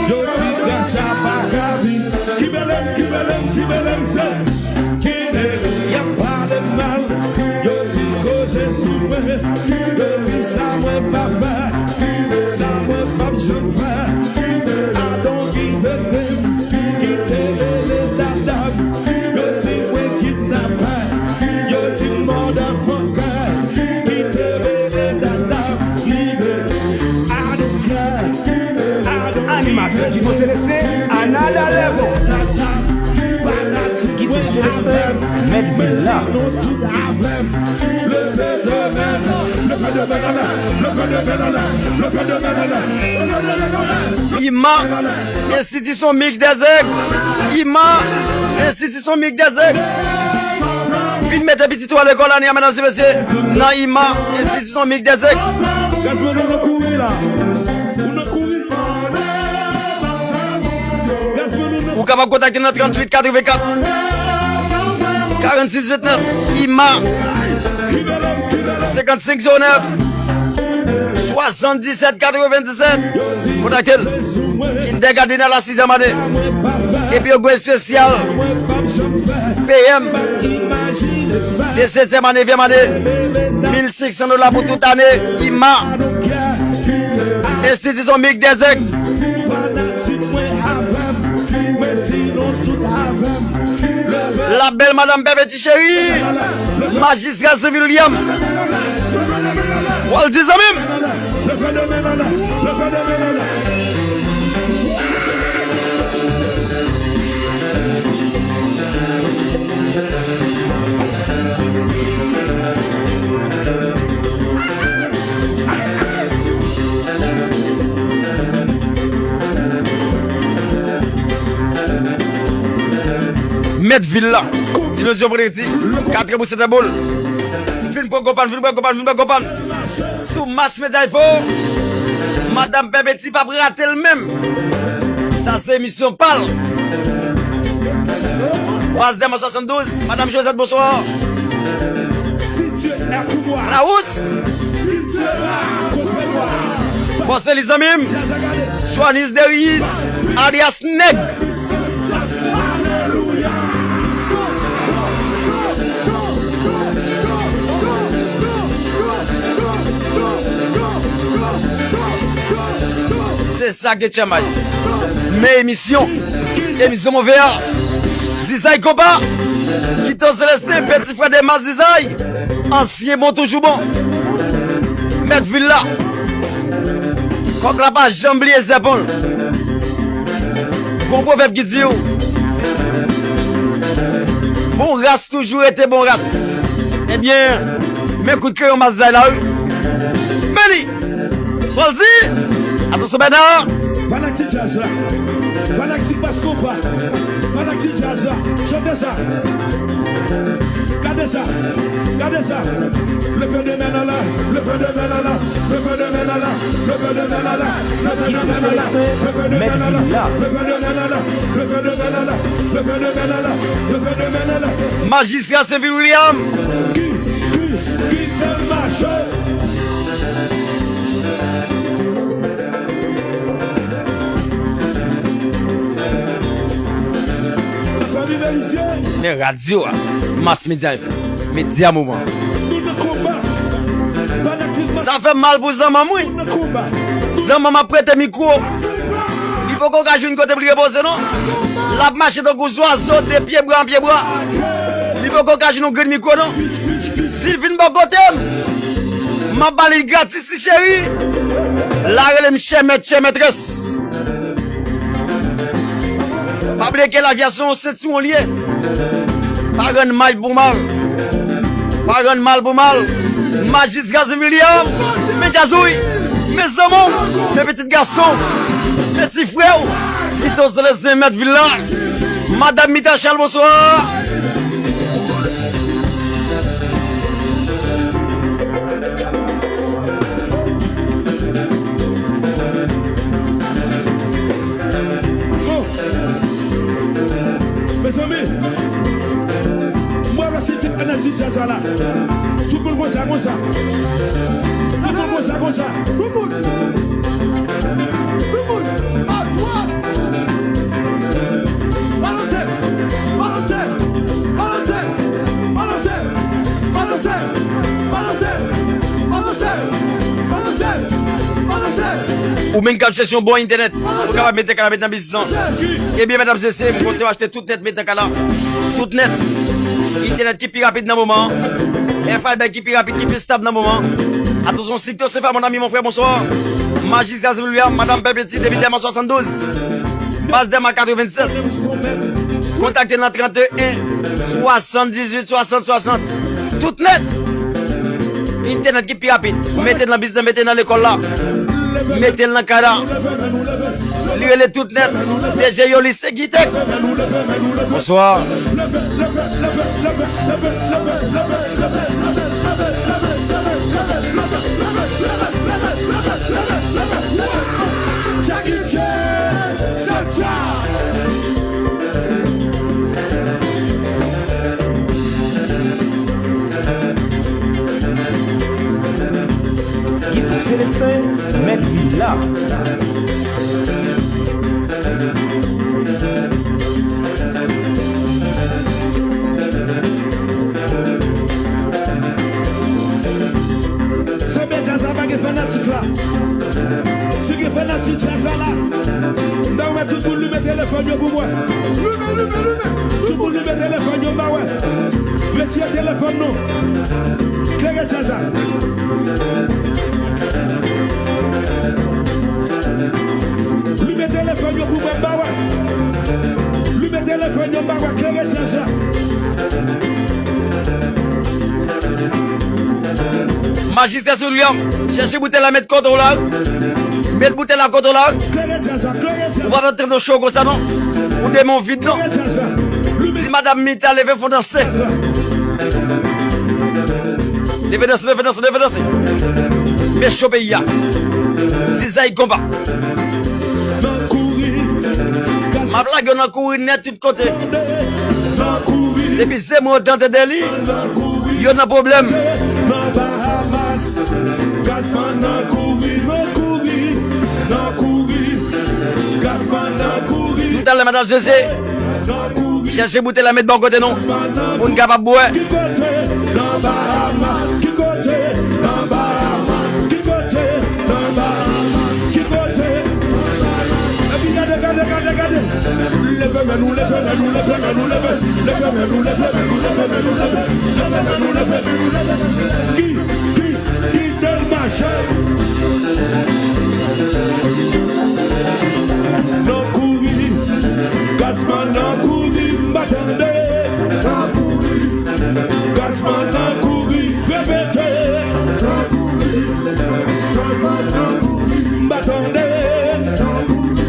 Yo di grasa pa ka viv. Ki bèlèm, ki bèlèm, ki bèlèm se. Ki bèlèm, y ap pale mal. Yo di koze sou mwen. Yo di sa mwen pa fè. Sa mwen p ap janm fè. I don't give a damn. Ki te rele dada. Yo di mwen kidnapè. Yo di motherfucker. Ki te rele dada. Libere. I don't care. I don't Animatè Guito Celestin, another level. Mèt vil la. Ima, Enstitisyon Miks Dèzèg. Ima, Enstitisyon Miks Dèzèg. Fin mete pitit ou a lekòl ane a, medam e mesye, nan Ima, Enstitisyon Miks Dèzèg. Ou kapab kontakte nan tranntuit katrevenkat, karannsis vennèf, Ima, senkannsenk zewo nèf, swasanndisèt katrevendisèt. Kontakte l. Kindergarten a la sizyèm ane. Epi yo gen espesyal P M de setyèm a nevyèm ane. Mil senk san dola pou tout ane. Ima. Enstitisyon Miks Dèzèg. La belle madame Pèpeti cheri. Majistra Zenvil William. Waldi zanmi m. Mèt vil la. Ti lodi yo predi. Katrè pou sètè boul. Vin pran konprann, vin pran konprann, vin pran konprann. Sou Mass Media Info. Madam Pèpeti p ap rate l menm. Sa se emisyon pa l. Baz Dèman swasanndouz, Madam Josette, bonswa. Laous. Bon, se li zanmi m. Joanis Derius, alyas Nèg. Se sa ke chanmay. Men emisyon. Emisyon move a. Dizay konpa. Kito Selestin, peti frè de Mas Dizay. Ansyen bon, toujou bon. Mèt vil la. Kòk la pa janm bliye zèpon l. Gon pwovèb ki di w, bon ras toujou rete bon ras. Ebyen, men kout kreyon Mas Dizay la, wi. Men li. Waldi. Atansyon, Bèna. Fanatik djaz la. Fanatik bas konpa. Fanatik djaz la. Chante sa. Gade sa. Gade sa. Leve de men nan lè. Leve de men nan lè. Leve de men nan lè. Leve de men nan lè. Leve de men nan lè. Kito Selestin, mèt vil la. Leve de men nan lè. Leve de men nan lè. Leve de men nan lè. Leve de men nan lè. Majistra Zenvil William. Ki, ki, ki fè l mache. Men radyo a, Mass Media F M, medya moman. Sa fè m mal pou zanmanm, wi. Zanmanm ap prete mikwo. Li poko ka jwenn kote pou li repoze, non. L ap mache tankou zwazo de pye bwa an pye bwa. Li poko ka jwenn yon grenn mikwo, non. Si l vin bò kote m, m ap ba li l gratis, ti cheri. La rele m chè mèt, chè mètrès. Pa bliye ke lavi a se yon sentiwon li ye. Pa rann mal pou mal. Pa rann mal pou mal. Majistra Zenvil William, men djaz ou wi, men zanmi w, men pitit gason, men ti frè w, Kito Selestin mèt vil la. Madanm Mitachèl, bonswa. Bon. Mezanmi, mwen wè se tout analiz djaz la. Tout moun konsa, konsa. Tout moun konsa, konsa. Tout moun. Tout moun. A dwat. Balanse. Balanse. Balanse. Ou menm k ap chèche yon bon entènèt, ou kapab mete kanal, mete nan biznis lan. Ebyen, medam, mesye, m konseye w achte tout nèt, mete nan kanal. Tout nèt. Entènèt ki pi rapid nan moman an. Air Fiber ki pi rapid, ki pi stab nan moman an. Atansyon, Sikto Sefa, mon ami, mon frè, bonswa. Majistra Zenvil William, Madanm Pèpeti, depi Dèma swasanndouz. Baz Dèma katrevennsèt. Kontakte nan trannde en, swasanndizuit, swasant, swasant. Tout nèt. Entènèt ki pi rapid. Mete l nan biznis, mete l nan lekòl la. Mete l nan kay la. Li rele tout nèt. D J Yolis Gitèk. Bonswa. Jackie Chan, Sacha. Guito Célestin, mèt vil la. Sanble djaz la pa gen fanatik la. Si gen fanatik djaz la la, m ta wè tout moun limen telefòn yo pou mwen. Tout moun limen telefòn yo, m pa wè. Retire telefòn nou. Klere djaz la. Limen telefòn yo pou mwen, m pa wè. Limen telefòn yo, m pa wè. Klere djaz la. Majistra William, chèche boutèy la, met kote w la. Met boutèy la kote w la. Ou pa t ap tande cho konsa non. Ou de men w vid non. Di madanm Mita leve fò danse. Leve danse, leve danse, leve danse. Men cho peyi a. Ti Zay konba. M ap lage w nan kouri nèt tout kote. Depi se mwen yo tande de li, yo nan pwoblèm. Nan Bahamas, Gazman nan kouri, nan kouri, nan kouri. Gazman nan kouri. Toutalè, madanm Jose, chèche boutèy la, met bò kote nou, pou n kapab bwè. Ki kote? Nan Bahamas. Ki kote? Nan Bahamas. Ki kote? Nan Bahamas. Ki kote? Epi gade, gade, gade, gade. Leve men nou, leve men nou, leve men nou, leve. Leve men nou, leve men nou, leve men nou, leve. Leve men nou, leve men nou, leve. Ki, ki, kite l mache. Nan kouri, Gazman nan kouri, m pa tande. Nan kouri, Gazman nan kouri, repete. Nan kouri, Gazman nan kouri, m pa tande. Nan kouri,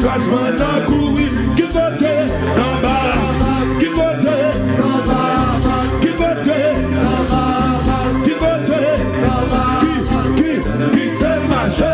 Gazman nan kouri, ki kote? Nan Bahamas. Ki kote? Nan Bahamas. Ki kote? Nan Bahamas. Ki kote? Nan Bahamas. Ki, ki, ki fè l mache?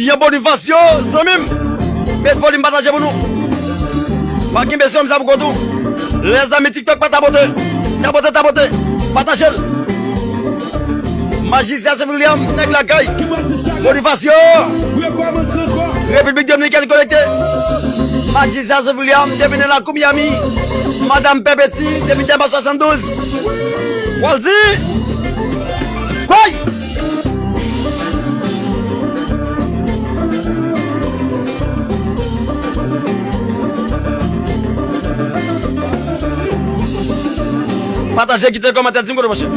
Jean Bonifacio, zanmi m, met volim pataje pou nou. Pa kenbe sou m sa pou kont ou. Lèzanmi TikTok pa tapote. Tapote, tapote. Pataje l. Majistra Saint William, nèg lakay. Bonifacio. Repiblik Dominikèn konekte. Majistra Saint William, depi nan lakou Miami. Madanm Pèpeti, depi Dèlma swasanndouz. Waldi. Kway! Pataje, kite kòmantè, di m kote w branche.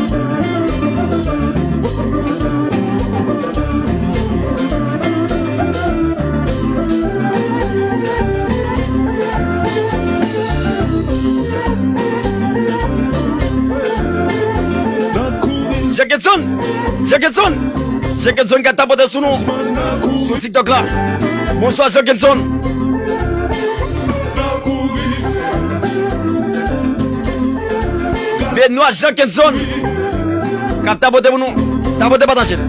Jean Kenson! Jean Kenson! Jean Kenson k ap tapote sou nou sou TikTok la. Bonswa, Jean Kenson. Benoît Jean Kenson k ap tapote pou nou. Tapote, pataje l.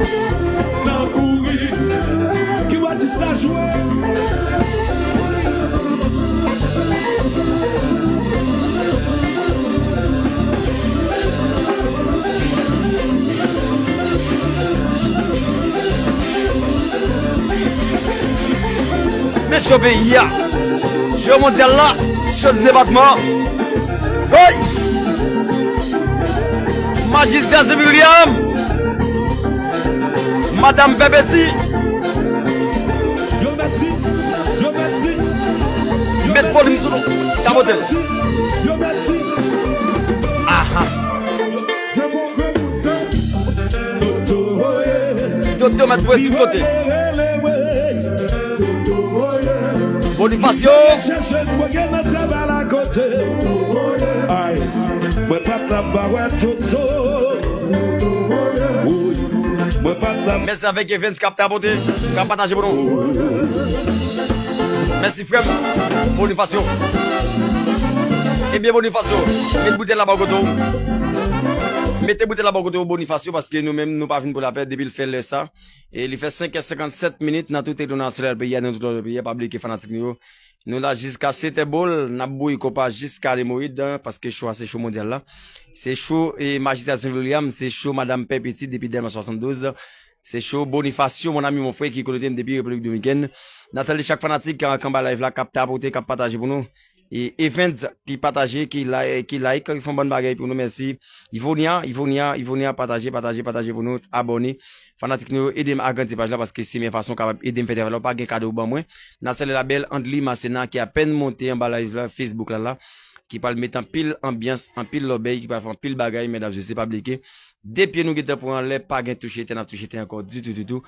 Nan kouri, Cho peyi a, cho mondyal la, cho depatman. Hey! Majistra Sylvie William, Madanm Pèpeti, met volim sou nou, tapote l. Aha. Doktè mèt voye tout kote. Bonifacio. Mèsi avèk Evans k ap tapote, k ap pataje pou nou. Mèsi frè m. Bonifacio. Ebyen Bonifacio, met boutèy la bò kote w. Mete boutèy la bò kote w Bonifacio, paske nou menm nou pa vin pou lapè depi l fè lè sa. E li fè senk è senkannsèt minit nan tout entènasyonal peyi a, nan tout lòt peyi a, pa bliye ke fanatik nou yo. Nou la jiska sèt è bòl, n ap bouyi konpa jiska lemoyid, paske cho a se cho mondyal la. Se cho e Majistra Sylvie William, se cho Madanm Pèpeti depi Dèlma swasanndouz. Se cho Bonifacio, mon ami, mon frè, ki konekte m depi Repiblik Dominikèn. N ap salye chak fanatik k anba live la, k ap tapote, k ap pataje pou nou. E Evans ki pataje, ki like, ki like, ki fè yon bann bagay pou nou, mèsi. Ivonia, Ivonia, Ivonia, pataje, pataje, pataje pou nou, abòne. Fanatik nou yo, ede m agrandi paj la, paske se meyè fason w kapab ede m fè travay la, w pa gen kado w ban mwen. N ap salye la bèl Andly Masséna ki apèn monte anba live la, Facebook la la, ki pral met anpil anbyans, anpil lòbèy, ki pral fè anpil bagay, medam, mesye, pa bliye ke de pye nou gentan pran anlè, pa gen touche tè, n ap touche tè ankò ditou, ditou.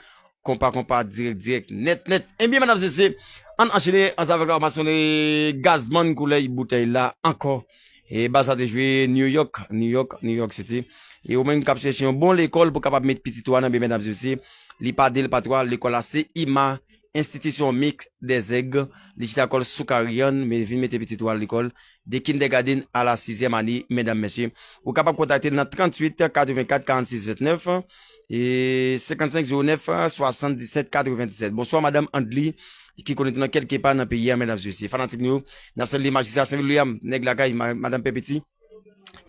Konpa, konpa, dirèk, dirèk, nèt, nèt. Ebyen, medam, mesye, ann anchene ansanm avèk la, masonnen Gazman Koulèy boutèy la ankò. E baz la te jwe New York, New York, New York City. E ou menm k ap chèche yon bon lekòl pou kapab met pitit ou a nan, ebyen, medam, mesye, li pa de, li pa twa, lekòl la se IMA, Institution Mixte des Aigles, li chita kò l sou Kariyan, men vin mete pitit ou a lekòl, de kindergarten a la sizyèm ane, medam, mesye. Ou kapab kontakte l nan tranntuit katrevenkat karannsis vennèf, e senkannsenk zewo nèf swasanndisèt katrevendisèt. Bonswa, madanm Andly, ki konekte nan kèlkepa nan peyi a, medam, mesye. Fanatik nou yo, n ap salye Majistra Sylvie William, nèg lakay, ma-, madanm Pèpeti.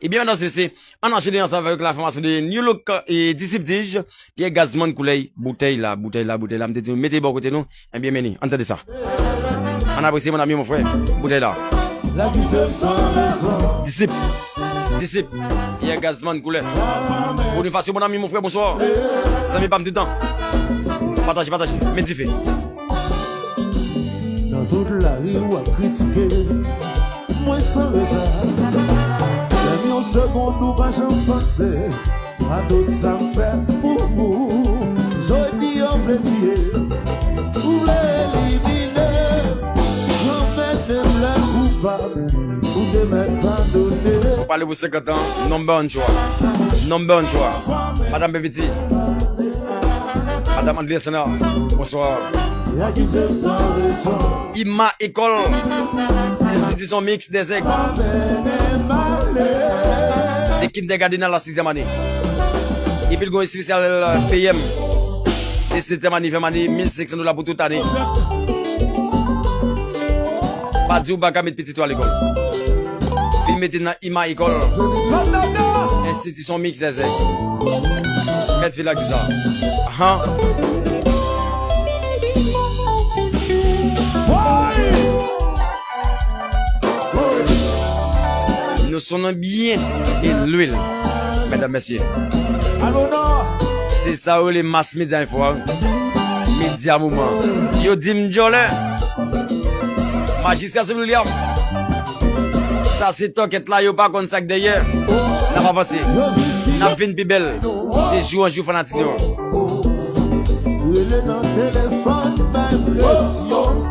Ebyen, medam, mesye, ann anchene ansanm avèk la fòmasyon de New Look e Disip Dij, Pyè Gazman Koulèy, boutèy la, boutèy la, boutèy la, m te di nou, mete bò kote nou, ebyen, men li, ann tande sa. Ann apresye, mon ami, mon frè, boutèy la. Disip, Disip, Pyè Gazman Koulèy. Bonifacio, mon ami, mon frè, bonswa. Zanmi pa m tout tan. Pataje, pataje, met dife. Nan tout lari w ap kritike, mwen san rezèv. Menm yon segonn ou pa janm panse a tout sa m fè pou ou. Jodi yo vle tiye, ou vle elimine, yo mete m lè koupab, ou te mèt padone. Ou pale pou senkant an, number one choix. Number one choix. Madanm Pèpeti. Madanm Andly Masséna, bonswa. IMA École, Institution Mixte des Aigles. De kindergarten a la sizyèm ane. Epi l gen yon espesyal P M. De setyèm ane, ventyèm ane, mil senk san dola pou tout ane. Pa di w pa ka met pitit ou a lekòl. Vin mete nan IMA École. Institution Mixte des Aigles. Mèt vil ak di sa. Ahan. Nou sonnen byen e lwil, medam, mesye. Se sa yo rele mas medya enfo a. Medya moman. Yo di m djòlè. Majistra Sylvie William. Sa se tòkèt la, yo pa konn sa k dèyè. N ap avanse. N ap vin pi bèl. De jou an jou, fanatik nou. Rele nan telefòn, bay presyon.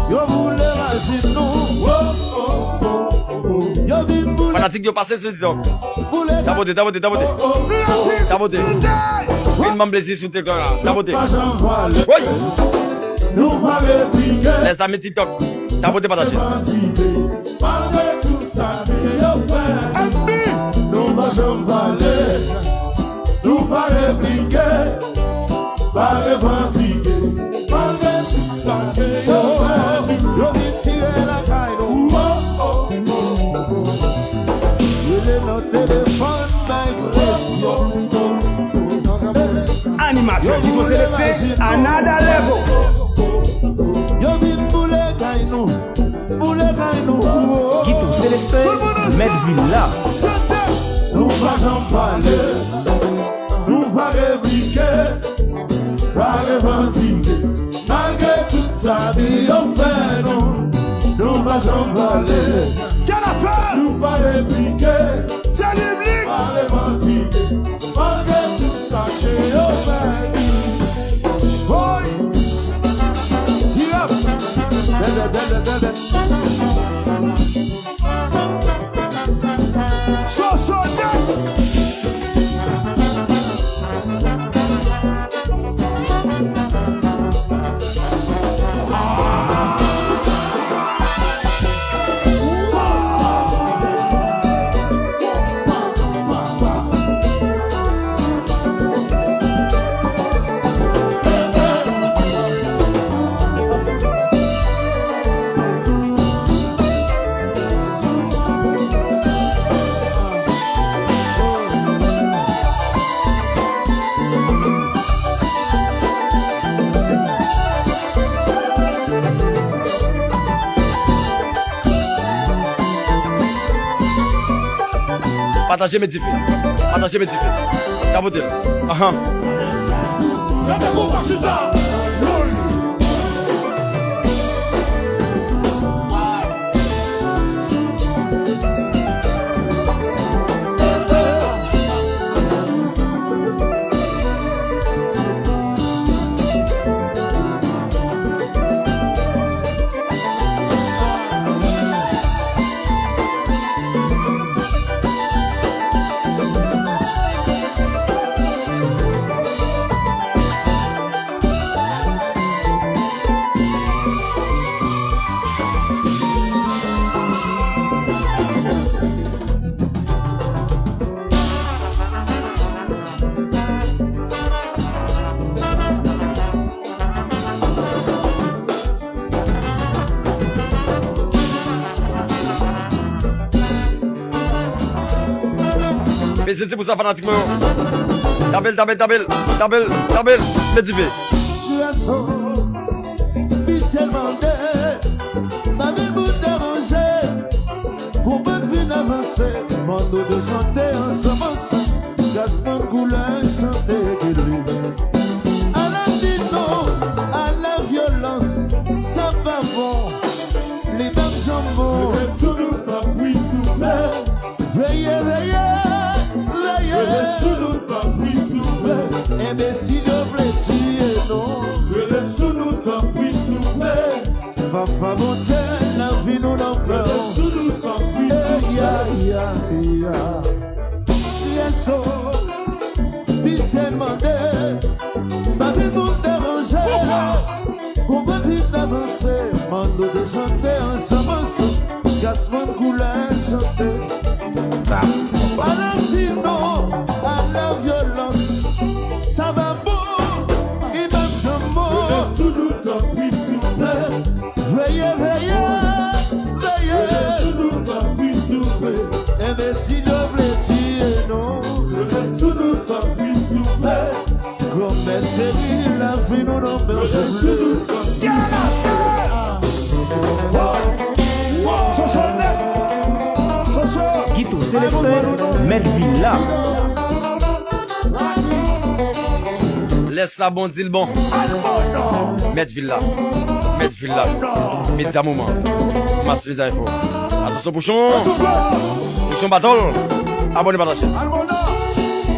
Yo boule rajin nou. Yo vin boule. Fanatik yo pase sou TikTok. Tapote, tapote, tapote. Tapote. Vin ban m plezi sou TikTok la. Tapote. Woy! Lè sa met TikTok. Tapote, pataje. Malgre tout sa ke yo fè, nou pa janm pale. Nou pa replike, pa revandike. Malgre tout sa ke yo fè, yo vin tire lakay nou. Rele nan telefòn, bay presyon. Animatè Vito Celestin, another level. Yo vin boule kay nou, boule kay nou. Guito Celestin, mèt vil la. Chante. Nou pa janm pale, nou pa replike, pa revandike. Malgre tout sa di yo fè nou, nou pa janm pale. Kèl afè? Nou pa replike, pa revandike. Malgre tout sa ke yo fè nou. Woy! Tirap! Bèbè, bèbè, bèbè. Soso nèt! Pataje, met dife. Pataje, met dife. Tapote l. Ahan. Peze ti pou sa, fanatik mwen yo. Tape l, tape l, tape l, tape l, tape l, met dife. Gason, Michel mande, pa vin pou deranje. Konprann vin avanse, mande de chante ansanm, ansanm. Jasmine Couleur chante ke li. A la di non, a la vyolans, sa pa bon. Li p ap janm bon. Rete sou nou, tanpri, souple. Veye, veye, veye. Rete sou nou, tanpri, souple. Enbesil yo vle tiye nou. Rete sou nou, tanpri, souple. Papa Bondye, lavi nou nan men w. Rete sou nou, tanpri, souple. Ey, ya, ya, ya. Yeso, Michel mande, pa vin pou deranje. Konprann vin avanse, mande de chante ansanm, ansanm. Jasmine Couleur chante. Valentino, a la vyolans. Sa va bon, li p ap janm bon. Rete sou nou, tanpri, souple. Veye, veye, veye. Rete sou nou, tanpri, souple. Enbesil yo vle tiye nou. Rete sou nou, tanpri, souple. Granmèt cheri, lavi nou nan men w, souple. Guito Celestin, mèt vil la. Lè sa bon, di l bon. Mèt vil la. Mèt vil la. Medya moman. Mass Media Info. Atansyon, pouchon. Pouchon batòl. Abòne, pataje.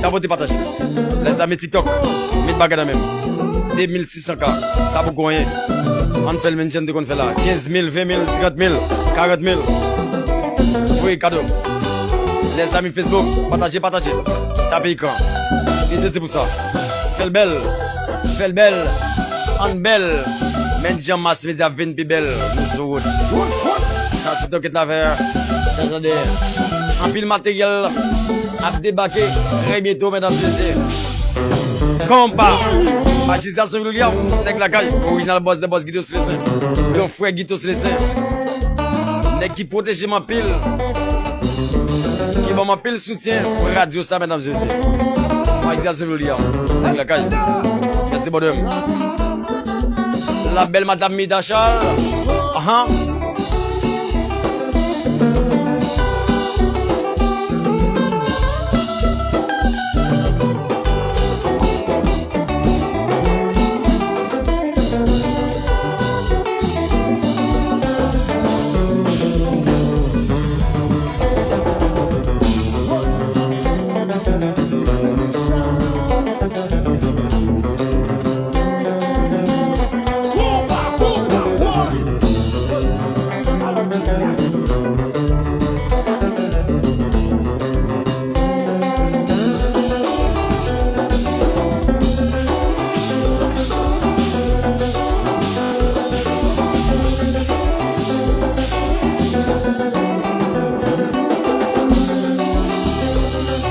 Tapote, pataje. Lèzami TikTok, met bagay nan men m. De mil sis san K, sa poko anyen. Ann fè l menm jan n te konn fè la. Kenz mil, ven mil, trant mil, karant mil. Voye kado. Lèzami Facebook, pataje, pataje. Tape ekran. Peze ti pou sa. Fè l bèl. Fè l bèl. Ann bèl. Men jan Mass Media ap vin pi bèl. Nou sou wout. Sa se Tokèt Lavè. Chajan dèyè. Anpil materyèl ap debake trè byento, medam e mesye. Konpa. Majistra Saint William, nèg lakay. Orijinal bòs de bòs, Guito Celestin. Gran frè Guito Celestin. Nèg ki pwoteje m anpil. Ki ban m anpil soutyen pou radyo sa, medam e mesye. Majistra Saint William, nèg lakay. Mèsi, bòdè m. La belle madame Mida Charles. Ahan.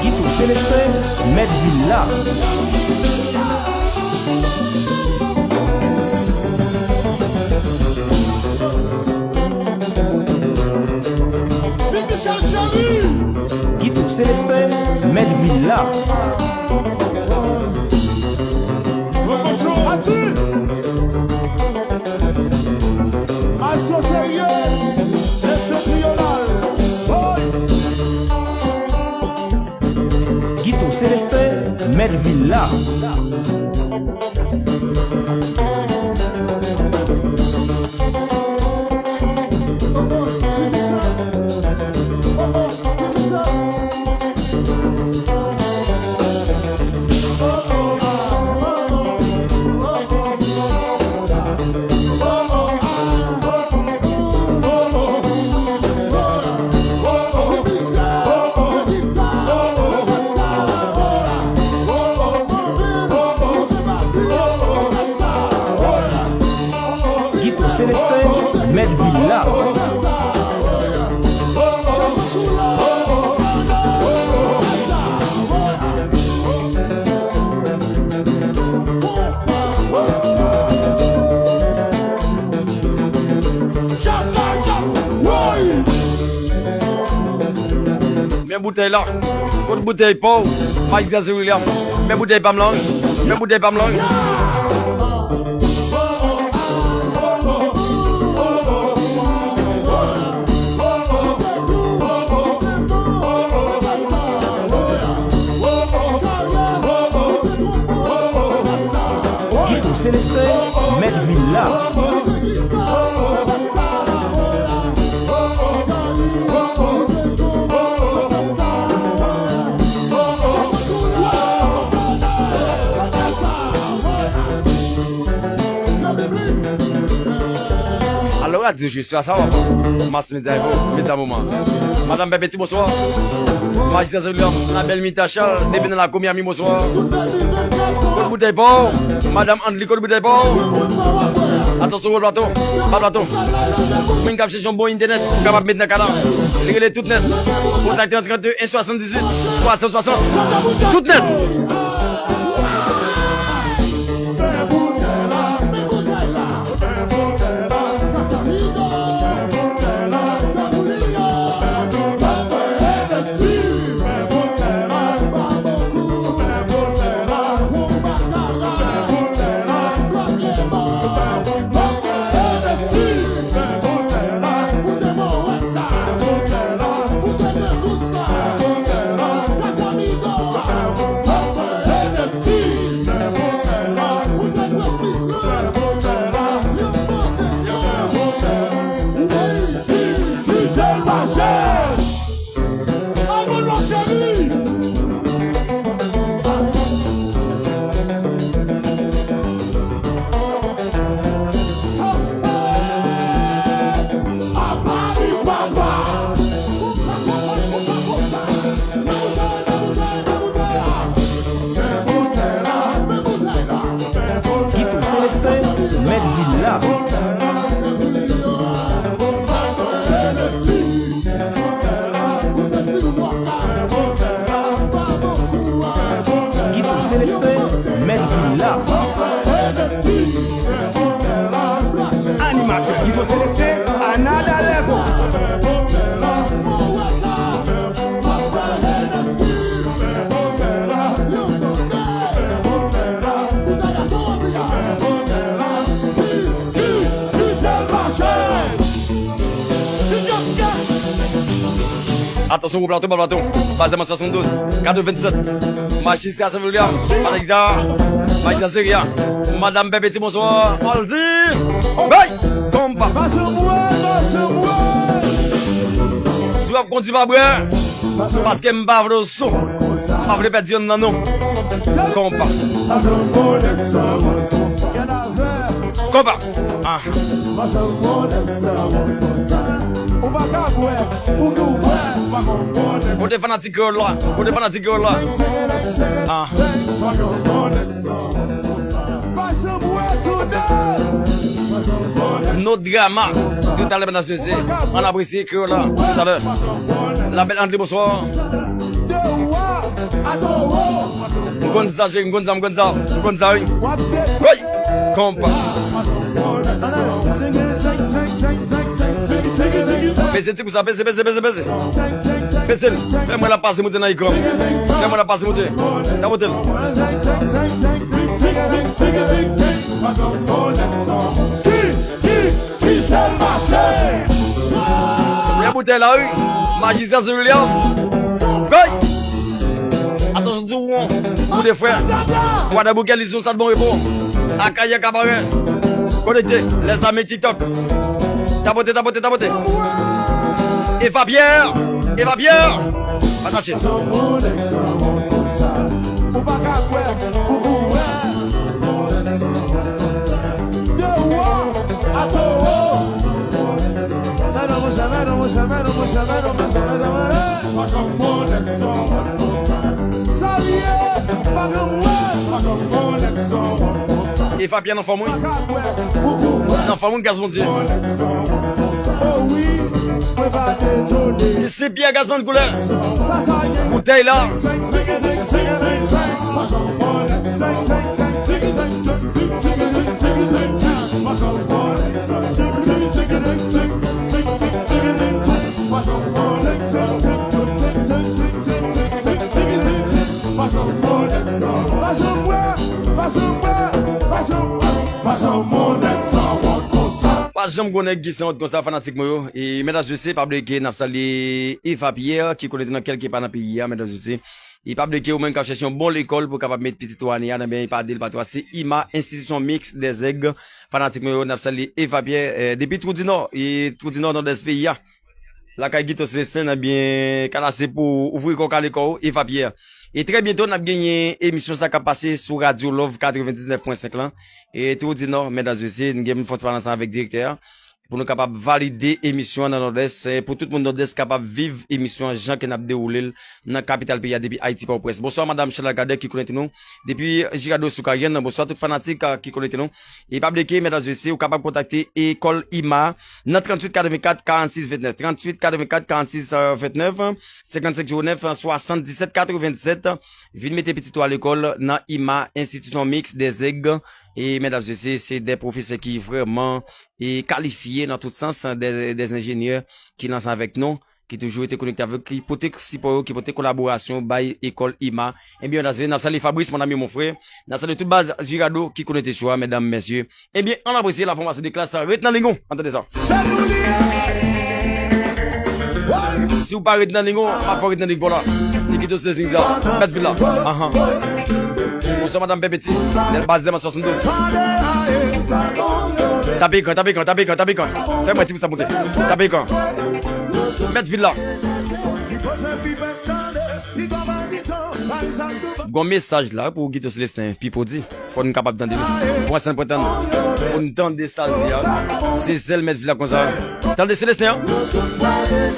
Guito Celestin, mèt vil la. Guito Celestin, mèt vil la. Aksyon serye, se te kriyolal. Woy! Guito Celestin, mèt vil la. Guito Celestin, mèt vil la. Men boutèy la. Kot boutèy pa w? Majistra William. Men boutèy pa m lan. Men boutèy pa m lan. Guito Celestin, mèt vil la. Alò, radyo jwe swa sa w ap. Mas medya evo, medya moman. Madanm Bèbeti, bonswa. Majistra Zolian, la bèl Mita Chal, depi nan lakou Miami, bonswa. Kot boutèy pa w? Madanm Andly, kot boutèy pa w? Atansyon, wo plato, ba plato. Moun k ap chèche yon bon entènèt, ou kapab met nan kay la. Li rele Tout Nèt. Kontakte nan trannde en swasanndizuit swasant swasant. Tout Nèt. Guito Celestin, mèt vil la. Guito Celestin, mèt vil la. Animatè Guito Celestin, another level. Atansyon, gwo plato, ba plato. Baz Dèman swasanndouz, katrevennsèt. Majistra Saint William, Majistra, Majistra Seria. Madanm Pèpeti, bonswa. Maldi. Hey! Konpa. Si w ap kondwi pa bwè, paske m pa vle w sou. M pa vle pèdi yonn nan nou. Konpa. Konpa. Ah. Kote fanatik kreyòl la? Kote fanatik kreyòl la? Ah. No drama. Tout à l'heure, mesdames et messieurs. Ann apresye kreyòl la. Tout à l'heure. La belle André, bonsoir. M konn sa, cheri, m konn sa, m konn sa. M konn sa, wi. Woy! Konpa. Peze ti kou sa, peze, peze, peze, peze. Peze l. Fè mwen la pase moute nan ekran. Fè mwen la pase moute. Tapote l. Fè boutèy la, wi. Majistra Sir William. Hey! Atansyon, ti won. Kou de frè. Kwadèboukè, Lizon, Sadbon, Repo. Akayè, Kabarè. Konekte. Lèzami, TikTok. Tapote, tapote, tapote. Eva Pierre. Eva Pierre. Pataje. Ou pa ka kwè, ou kou wè. De wò, ato wò. Mè non, monchè, mè non, monchè, mè non, monchè, mè non, monchè, mè non, mè non. Salye, pa gen mwen. Eva Pierre nan fòm, wi. Nan fòm, wi, gras Bondye. Ti se Pierre Gazman koulè. Boutèy la. Pa janm gon nèg ki sanwont konsa, fanatik mwen yo. E medam mesye, pa bliye ke n ap salye Eva Pierre ki konekte nan kèlkepa nan peyi a, medam mesye. E pa bliye ke ou menm k ap chèche yon bon lekòl pou w kapab met pitit ou ane a, ebyen, pa de l pa twa, se IMA, Institution Mixte des Aigles. Fanatik mwen yo, n ap salye Eva Pierre, eh, depi Twou di Nò, e Twou di Nò, Nòdès peyi a. Lakay Guito Celestin, ebyen, kalase pou ouvri kò w, kale kò w, Eva Pierre. E trè byento, n ap genyen emisyon sa k ap pase sou Radio Love katrevendiznèf pwen senk lan. E Twou di Nò, medam mesye, nou gen pou n fè yon ti pale ansanm avèk direktè a. Pou nou kapab valide emisyon an nan Nòdès, eh, pou tout moun Nòdès kapab viv emisyon an jan ke n ap dewoule l nan kapital peyi a depi Ayiti, Pòtoprens. Bonswa, madam Chantal Cadet ki konekte nou depi Girado sou Cayenne. Bonswa tout fanatik, ah, ki konekte nou. E pa bliye ke, medam mesye, ou kapab kontakte Ekòl IMA nan tranntuit katrevenkat karannsis ventnèf, tranntuit katrevenkat karannsis ventnèf, senkannsenk zewo nèf swasanndisèt katrevennsèt. Vin mete pitit ou a lekòl nan IMA, Institution Mixte des Aigles. E medam mesye, se de pwofesè ki vrèman e kalifye nan tout sans, de, de enjenyè ki nan sa avèk nou, ki toujou rete konekte avèk, ki pote sipò yo, ki pote kolaborasyon bay ekòl IMA. Ebyen, n ap salye, n ap salye Fabrice, mon ami, mon frère. N ap salye tout baz Girado ki konekte sou a, medam, mesye. Ebyen, ann apresye la fòmasyon de klas, ret nan liy ou. Ann tande sa. Si w pa ret nan liy ou, m ap fè w ret nan liy pa w la. Se Guito Celestin ki di sa. Mèt vil la. Ahan. Bonswa, madam Pèpeti. Baz Dèman swasanndouz. Tape ekran, tape ekran, tape ekran, tape ekran. Fè mwen ti pou sa monte. Tape ekran. Mèt vil la. Gon mesaj la pou Guito Celestin, Pipo di. Fò n kapab tande li. Pran san pran tan. Pou n tande sa l di a. Se sèl mèt vil la konsa. Tande Celestin an.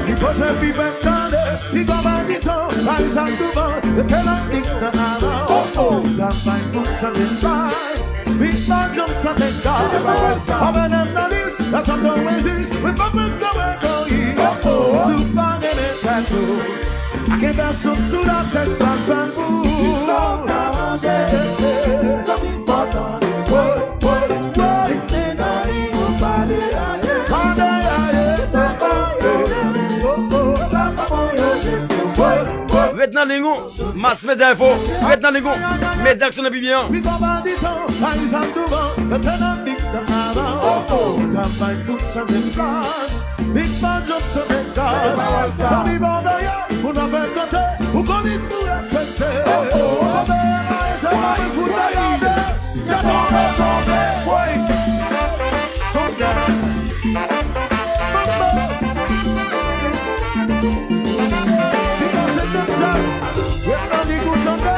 Ti koze pi bèl tande, li kòmanditon, pa egzanp douvan, yo te nan lik nan avan. Oh, oh. Ti travay pou chanje baz, li pa janm chanje gaz. Avè nan lalis, la chanm nan rejis, wi pa mèt sa wè koyi. Oh, oh. Si w pa renmen tèt ou, ak yon gason sou latèt pa fè pou ou. Sa w ka manje, zanmi, fò tande. Woy, woy, woy. Ret nan liy ou, Mass Media Info. Ret nan liy ou. Medya k sonnen pi byen an. Kannaval, kanpay tout Sendekas, Big Band Job Sendekas. Zanmi bò veye, moun ap fè kante, ou konn nou respekte. Tonbe, se pa pou nou gade, se tonbe, tonbe. Woy. Son gade. Ti pase de sa, ret nan li kou tande.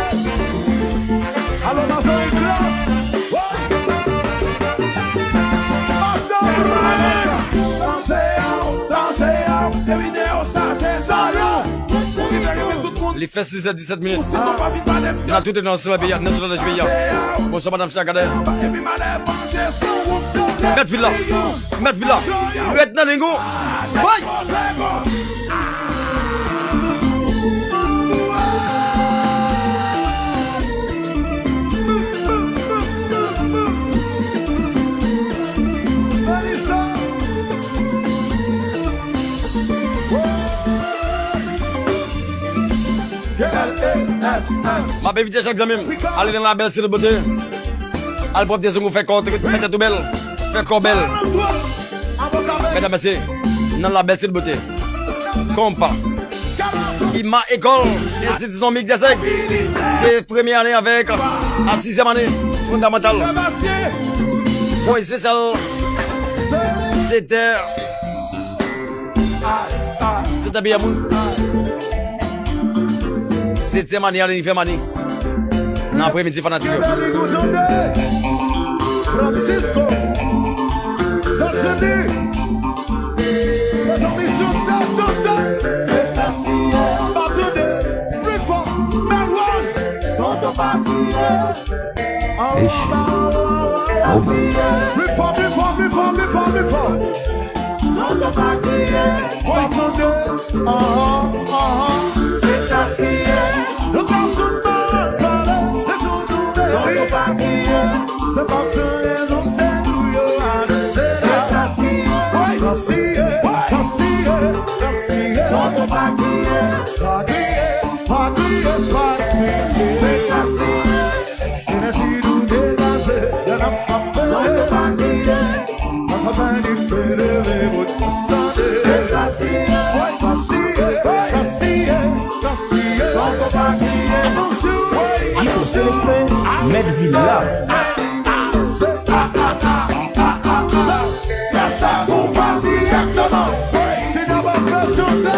Alò, mason e klas. Woy. Master Ryan. Danse a, danse a, e videyo sa se sa yo. Pou ki te gen tout moun. Li fè sis è disèt minit. Nan tout nan sou peyi a, nan tout nan peyi a. Bonswa, madanm, chak gade. Mèt vil la. Mèt vil la. Ret nan liy ou. Woy. M ap envite chak zanmi m ale nan Labèl Stil Bote. Al pwòpte zong ou, fè kò w, fè tèt ou bèl, fè kò w bèl. Medam, mesye, nan Labèl Stil Bote. Konpa. Ima Ekòl, Enstiti Zonmik Dèsèg. Se premye ane avèk a sizyèm ane fondamantal. Fon espesyal, se te Se te byen moun. Setyèm ane a, li fè mani. Nan aprèmidi, fanatik yo. Francisco, Zazuli, mezanmi, soutyen, soutyen. Se klasi, pa tande, pli fò, Melrose. Tonton pa kriye. Eish. Oh. Pli fò, pli fò, pli fò, pli fò, pli fò. Non, non, pa kriye. Mwen tande. Ahan, ahan. Se sa ki ye. Nou ka sou pale, pale, rezon nou de. Non, non, pa kriye. Se pa san rezon, se nou yo anonse la. Se sa ki ye. Wi, sa ki ye, sa ki ye, sa ki ye. Non, non, pa kriye. Pa kriye, pa kriye, pa kriye. Se sa ki ye. Jenès nou degaje, lè n ap frape. Nan sa fè ni federe, mwen sade. Wi, sa ki ye, sa ki ye, sa ki ye. Atansyon, wi. Guito Celestin, mèt vil la. Lè sa konpa dirèkteman. Wi, se nan bòkasyon, se.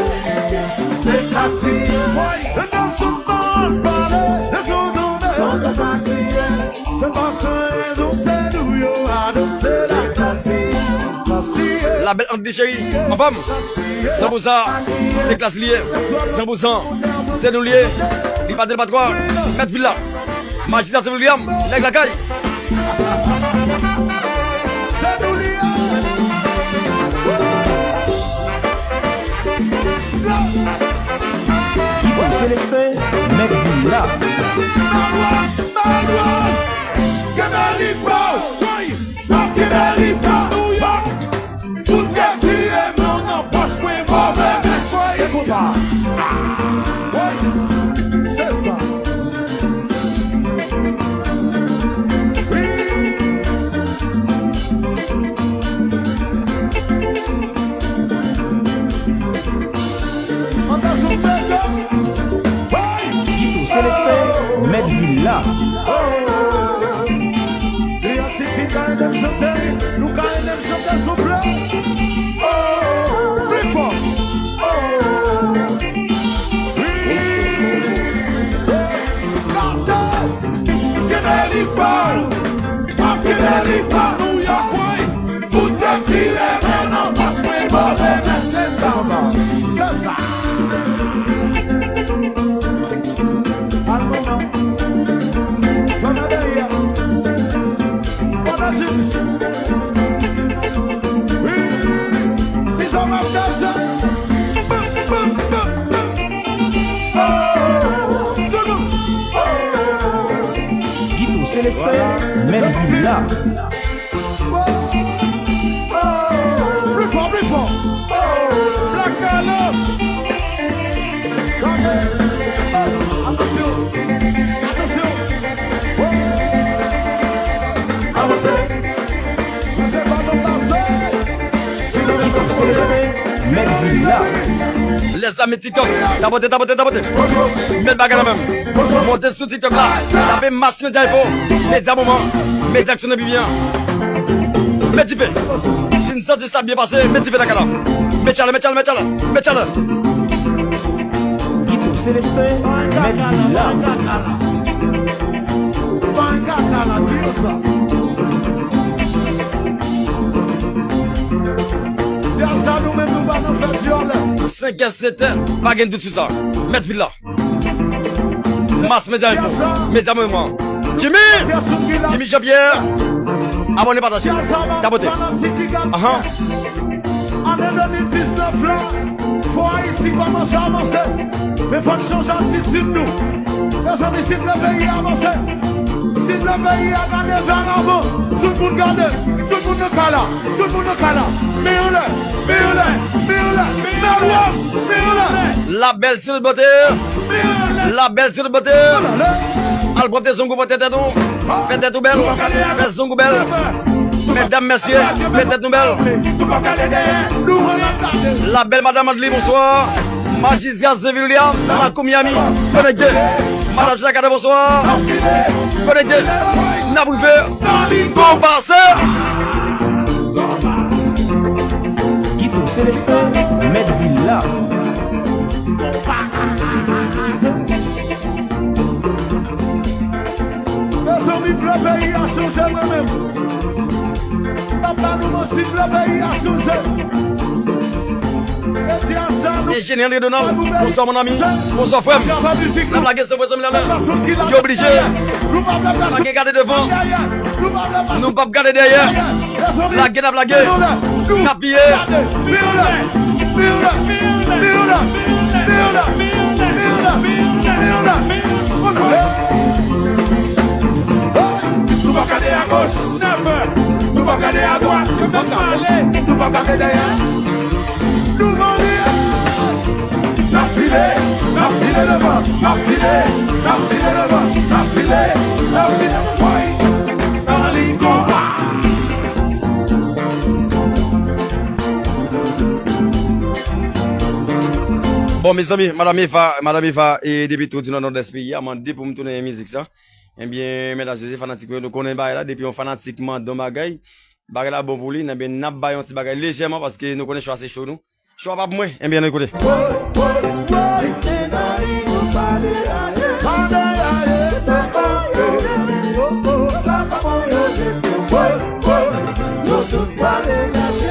Se sa ki ye, wi. Lè n ap sou pale, lè sou nou de. Tonton pa kriye. Se pa san rezon, se nou yo anonse la. Labèl Andy Chery, anfòm. San pou san, se klas li ye. San pou san, se nou li ye. Li pa de, li pa twa. Mèt vil la. Majistra Sylvie William, nèg lakay. Se nou li ye. Guito Celestin, mèt vil la. Kenbe li ba w, wi, kenbe li ba w. Fout kè tire men w nan pòch mwen, move mèt, wi. Ekout sa. Wi, se sa. Wi. Guito Celestin, mèt vil la. Li ak Sisi ka ede m chante, nou ka ede m chante, souple. Pli fò. Kenbe li ba w. Kenbe li ba w. New York, wi. Fout tèt si leve nan pòch mwen, move mèt, se sa. Se sa. Al manman. Fè nan dèyè. Pwodijis. Wi. Si sa w ap danse. Bum, bum, bum, bum. Oh, se nou. Guito Celestin, mèt vil la. Pli fò, pli fò. Black Carlo. Gade. Atansyon. Atansyon. Avanse. Mèt vil la. Lèzami TikTok, tapote, tapote, tapote. Mèt bagay la menm. Monte sou TikTok la. Tape Mass Media Info. Medya moman. Medya k sonnen pi byen. Met dife. Si n santi sa byen pase, met dife nan kay la. Met chalè, met chalè, met chalè, met chalè. Guito Celestin, mèt vil la. Bay kaka la, di yo sa. Di a sa nou menm nou pa nan fè dyòlè. Senk è, sèt è, pa gen dout sou sa. Mèt vil la. Mass Media Info. Medya moman. Jimmy! Jimmy Jean-Pierre. Abòne, pataje. Tapote. Ahan. Ane de mil diznèf la, fò Ayiti kòmanse avanse. Men fò n chanje atitid nou. Mezanmi, si n vle peyi a avanse, si n vle peyi a gade vè an avan, tout moun gade, tout moun nan kay la, tout moun nan kay la. Men anlè, men anlè, men anlè, men anlè, men anlè. La bèl sou tout bote. La bèl sou tout bote. Al pran tè zong ou, pran tè tèt ou. Fè tèt ou bèl. Fè zong ou bèl. Medam, mesye, fè tèt nou bèl. La bèl madanm Andly, bonswa. Majisya Zevil William, Makou Miami, konekte. Madanm Chita Kade, bonswa. Konekte. N ap rive. Bon pase. Guito Celestin, mèt vil la. Mezanmi, vle peyi a chanje mwen menm. Papa nou manti, vle peyi a chanje. Enjenyè André Donald, bonswa, mon ami. Bonswa, frè m. N ap lage san pwen san mil anlè. Yo oblije. Pa gen gade devan. Nou p ap gade dèyè. Lage n ap lage. N ap piye. Nou pa gade agoch, nou pa gade adwat, nou pa gade dèyè. Nou mande. N ap file, n ap file devan, n ap file, n ap file devan, n ap file, n ap file. Woy, nan li konba. Bon, mezanmi, Madanm Eva, Madanm Eva, e depi tou di nan Nòdès peyi a, mande pou m tounen mizik sa. Ebyen, medam, mesye, fanatik mwen yo, nou konnen bagay la, depi yon fanatik mande yon bagay, bagay la bon pou li, ebyen, n ap bay yon ti bagay lejèman, paske nou konnen cho a se cho nou. Cho a pa pou mwen, ebyen, ann koute. Ay,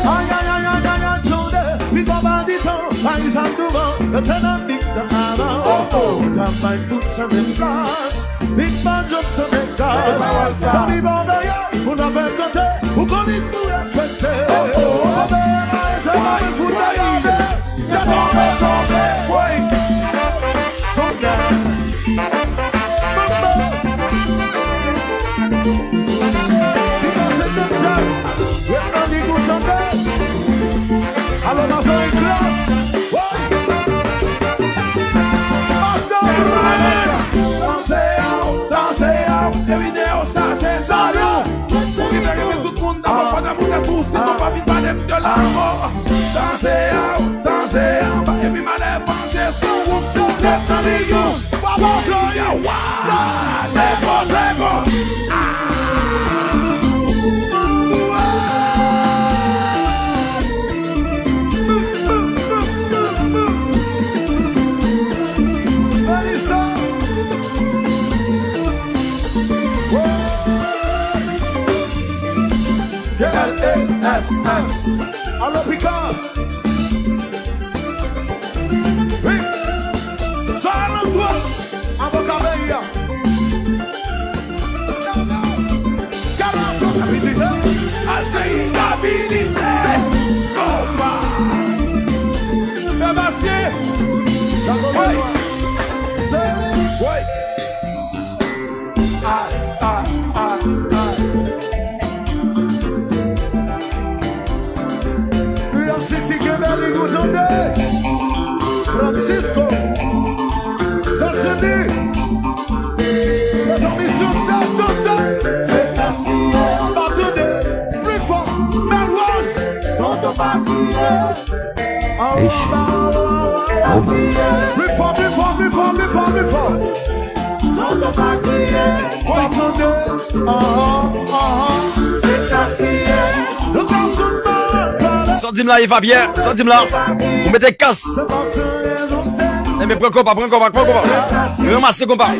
ay, ay, ay, ay, tande, pi konba ditan, bay zam douvan, yo te nan big nan avan. Oh, oh, se pa bay tout se menm plas. Big man just to make us. Sa li bon veye, moun ap fè tante, ou konn li pou respekte. Konbe, se pa mwen pou ta gade. Se tonbe, tonbe, woy. Son gade. Mambo. Si pa se danse, ret nan li pou tande. Alò, danse yon glas. Woy. Danse a, danse a, e videyo chaje salon. Pou ki te rive tout moun dabò pandan moun nan tou, si nou pa vin pale m de lanmò. Danse a, danse a, epi malè panse sou woum sou tèt nan li yon. Papa Zoyi, sa te poze kon. L E S S. Alo, Pika. Wi. Sa nan twò. Avoka peyi a. Gade avoka peyi a. Al se avoka peyi a. Se konba. Fè masye. Woy. Se woy. Ay, ay, ay, ay. New York City, kenbe li, nou tande. Francisco, Zazuli. Mezanmi, soutyen, soutyen. Se Messi, pa toude. Pli fò, Melrose. Tonton pa kriye. Eish. Oh. Pli fò, pli fò, pli fò, pli fò, pli fò. Sa w di m la, Eva Pierre, sa w di m la. Ou mete kas. Enben, pran konpa, pran konpa, pran konpa. Ranmase konpa.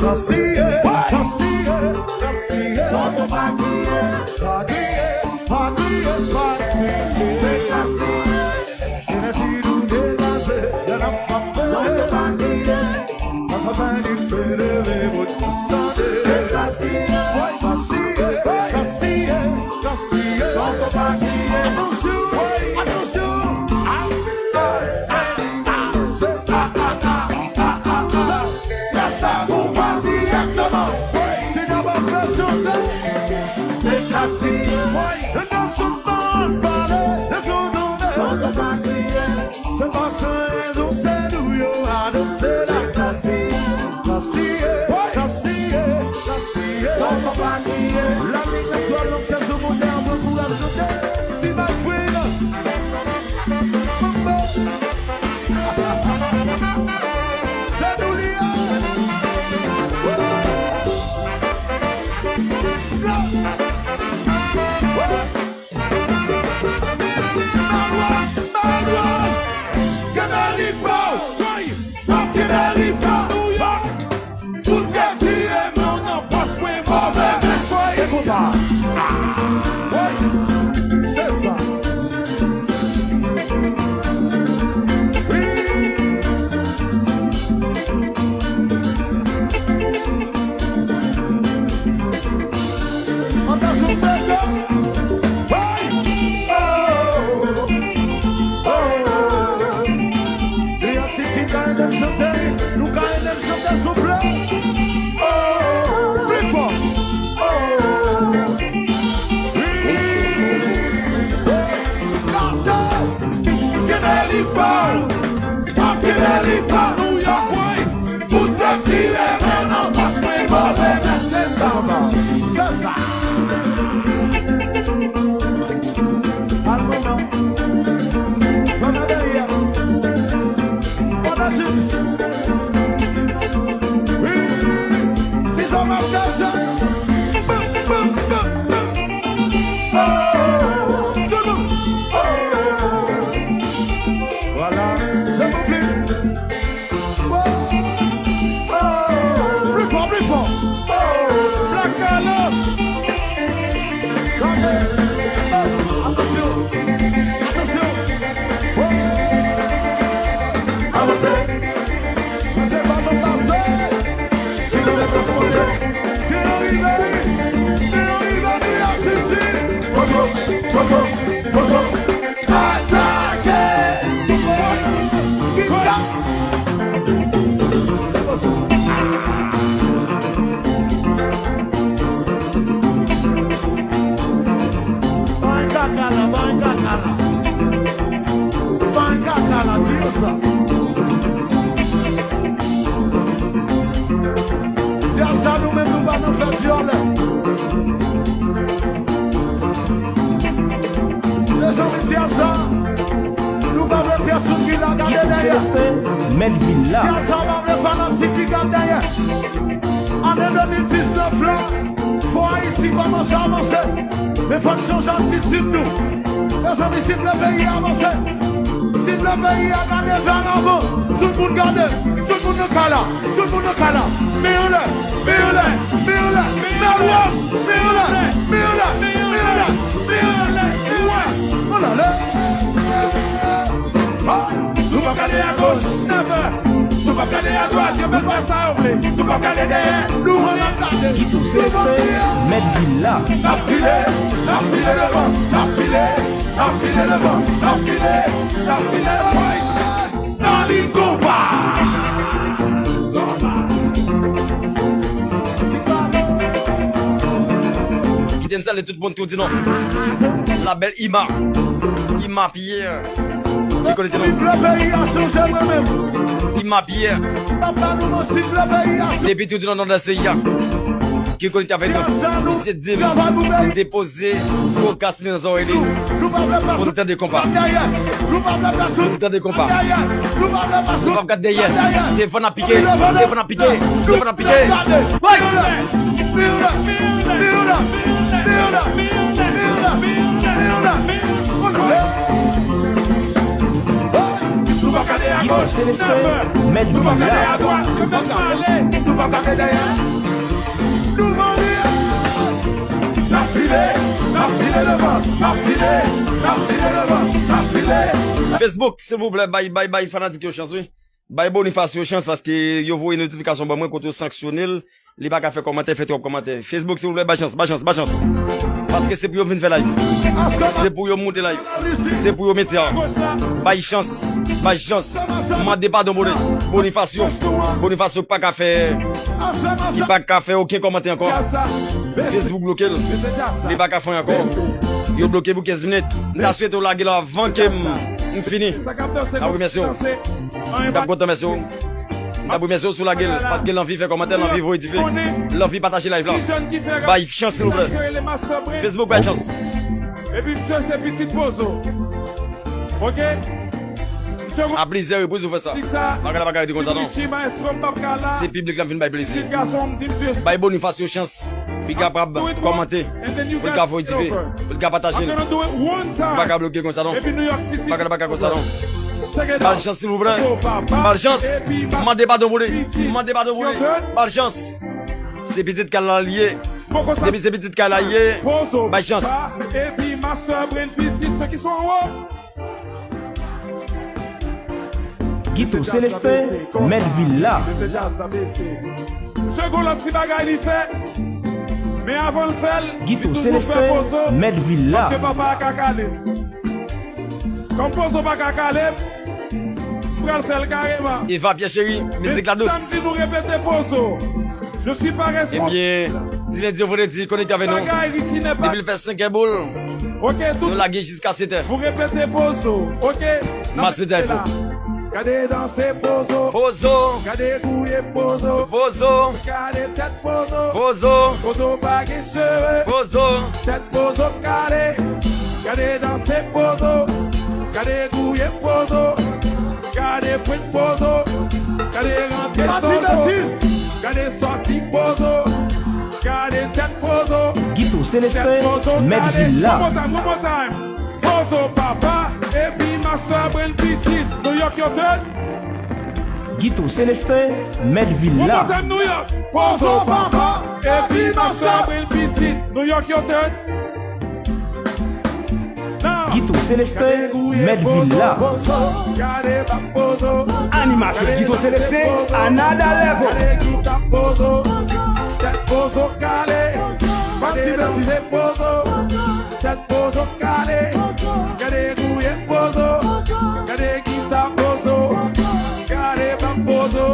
Se pa san rezon, se nou yo adopte la. Kasiye, kasiye, kasiye. Lavi nan twò long, se sou moun dèyè pou rasote. Ti bay fri la. Se nou li ye. Malwòz, malwòz, kenbe li pa w, woy, w ap kenbe li pa w, woy. Fout tèt tire men w nan pòch mwen, move mesye. E konpa. Ah, woy, se sa. Wi. Ann pase w bèl yo. Hey! Oh! Oh! New York City ka ede m chante, nou ka ede m chante souple. Oh! Pli fò. Oh! Wi! Gade! Kenbe li pa w! Kenbe li pa w! New York, woy! Fout tèt tire men nan pòch mwen, move mesye, sa va. Se sa. Al manman. Manman dèyè. Pandan jis. Wi. Si sa m ap danse. Bam, bam, bam, bam. Oh, se nou. Oh. Vwala. Se pou pli. Oh, oh, pli fò, pli fò. Oh, Black Carlo. Gade. Oh, atansyon. Atansyon. Oh. Avanse. Pase pa nou pase. Si nou vle transpòte. Gen yon rive li. Gen yon rive li, Asiti. Pozo, pozo, pozo. Atake! Bay kaka la, bay kaka la. Bay kaka la, di yo sa. Di a sa nou menm nou pa nan fè dyòlè. Mezanmi, di a sa, nou pa vle pèsonn ki la gade dèyè. Guiton Célestin, mèt vil la. Di a sa, pa vle fanatik ki gade dèyè. Ane de mil diznèf la, fò Ayiti kòmanse avanse. Men fò n chanje atitid nou. Mezanmi, si n vle peyi a avanse, si n vle peyi a gade vè an avan, tout moun gade, tout moun nan kay la. Tout moun nan kay la, men anlè, men anlè, men anlè, men anlè, men anlè, men anlè, men anlè, men anlè, men anlè, men anlè. Ha! Nou p ap gade agoch, nèfè. Nou p ap gade adwat, yo fè sa yo vle. Nou p ap gade dèyè, nou ann ap gade. Guiton Célestin, mèt vil la. N ap file, n ap file devan, n ap file, n ap file devan, n ap file, n ap file devan. Nan li konpa. Kite m salye tout moun ki di non. La bèl Ima. Ima Pierre. Ki konekte non. Siffle peyi a chanje mwen menm. Ima Pierre. Papa nou non siffle peyi a chanje. Depi tou di non nan peyi a. ki konekte avèk nou. Misye di m, li depoze gwo kas li nan zòrèy li. Pou n tande konpa. Pou n tande konpa. Nou p ap gad dèyè. Devan n ap pike. Devan n ap pike. Devan n ap pike. Woy! Guito Celestin, mèt vil la. Facebook, silvouplè, bay, bay, bay fanatik yo chans, wi. Bay Boniface yo chans, paske yo voye notifikasyon ban mwen kote yo sanksyone l. Li pa ka fè kòmantè, fè twòp kòmantè. Facebook, silvouplè, bay chans, bay chans, bay chans. Paske se pou yo vin fè live. Se pou yo moute live. Se pou yo mete a. Bay chans, bay chans. Mande padon Boni-, Bonifacio. Bonifacio pa ka fè, li pa ka fè okenn kòmantè ankò. Facebook bloke l. Li pa ka fè ankò. Yo bloke pou kenz minit. M ta swete w lage l avan ke m, m fini. N ap remèsye w. M t ap kontan remèsye w. M t ap remèsye w si w lage l, paske l anvi fè kòmantè, l anvi voye dife, l anvi pataje live la. Bay chans, silvouplè. Facebook, bay chans. Epi misye se pitit Pozo. Ok? Misye A plizyè repriz ou fè sa. Bagay la pa ka rete konsa non. Se piblik la vin bay plezi. Bay Bonifacio chans. Pou l kapab kòmante. Pou l ka voye dife. Pou l ka pataje l. Ou pa ka bloke konsa non. Bagay la pa ka konsa non. Ba l chans, silvouplè. Ba l chans. Mande padon pou li. Mande padon pou li. Ba l chans. Se pitit kay la li ye. Depi se pitit kay la li ye, ba l chans. Epi Master Brain Pitit, se ki son wo? Guito Celestin, mèt vil la. Misye gon lòt ti bagay li fè. Men avan l fè l, Guito Celestin, mèt vil la. Paske papa a ka kale. Kòm Pozo pa ka kale m, m pral fè l kareman. Eva Pierre Chéri, mizik la dous. Samdi nou repete Pozo. Je suis pas responsable. Ebyen, di lendi o vandredi, konekte avèk nou. Depi l fè senk è boul, nou lage jiska sèt è. Vous répétez Pozo, ok? Mass Media Info. Gade danse Pozo. Pozo. Gade gouye Pozo. Pozo. Gade tèt Pozo. Pozo. Pozo pa gen cheve. Pozo. Tèt Pozo kale. Gade danse Pozo. Gade gouye Pozo. Gade pwent Pozo. Gade rantre Pozo. Gade sòti Pozo. Gade tèt Pozo. Guito Celestin, mèt vil la. One more time, one more time. Pozo papa, epi Master Brain pitit. New York, yo tèt. Guito Celestin, mèt vil la. One more time, New York. Pozo papa, epi Master Brain pitit. New York, yo tèt. Guito Celestin, mèt vil la. Animatè Guito Celestin, another level. Tèt Pozo kale. Tèt Pozo kale. Gade gouye Pozo. Gade gita Pozo. Gade bak Pozo.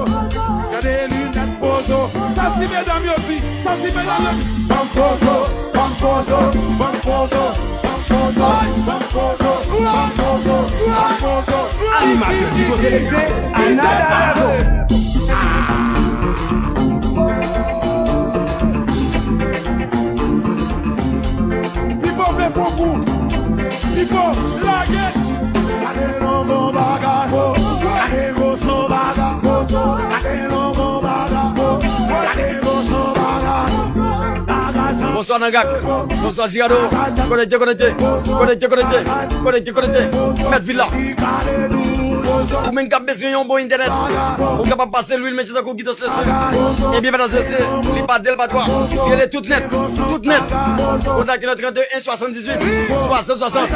Gade linèt Pozo. Sa ti medam yo di. Sa ti medam yo di. Ban m Pozo, ban m Pozo, ban m Pozo, ban m Pozo, ban m Pozo, ban m Pozo, ban m Pozo. Animatè Guito Celestin, another level. Pipo vle fè yon kou. Pipo, lage. Gade longon bagay. Gade gwoso bagay. Gade longon bagay. Gade gwoso bagay. Bagay sa. Bonswa Nangak. Bonswa Girado. Konekte, konekte. Konekte, konekte. Konekte, konekte. Mèt vil la. Ou menm k ap bezwen yon bon entènèt, ou kapab pase lwil men tankou Guito Celestin. Ebyen, medam e mesye, li pa de, li pa twa. Li rele tout nèt, tout nèt. Kontakte nan trannde en swasanndizuit swasant swasant.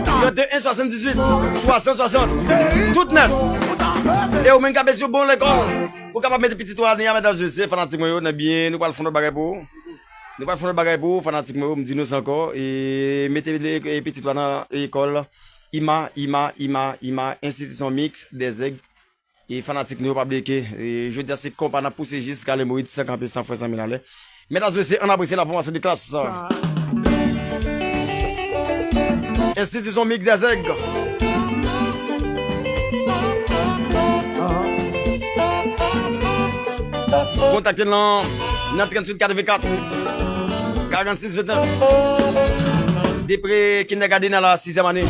Trannde en swasanndizuit swasant swasant. Tout nèt. E ou menm k ap bezwen yon bon lekòl, ou kapab mete pitit ou ane a, medam e mesye, fanatik mwen yo, nan byen, nou pral fè yon lòt bagay pou ou. Nou pral fè yon lòt bagay pou ou, fanatik mwen yo, m di nou sa ankò. E mete le-, e pitit ou a nan lekòl I M A, I M A, I M A, I M A, Institution Mixte des Aigles. E fanatik nou yo, pa bliye ke, e, jodi a se konpa n ap pouse jiska Lemoyid san kanpe, san fren, san milalè. Medam e mesye, ann apresye la fòmasyon de klas. Institution Mixte des Aigles. Kontakte n nan nan tranntuit katrevenkat, karannsis vennèf. Depre kindergarten a la sizyèm ane.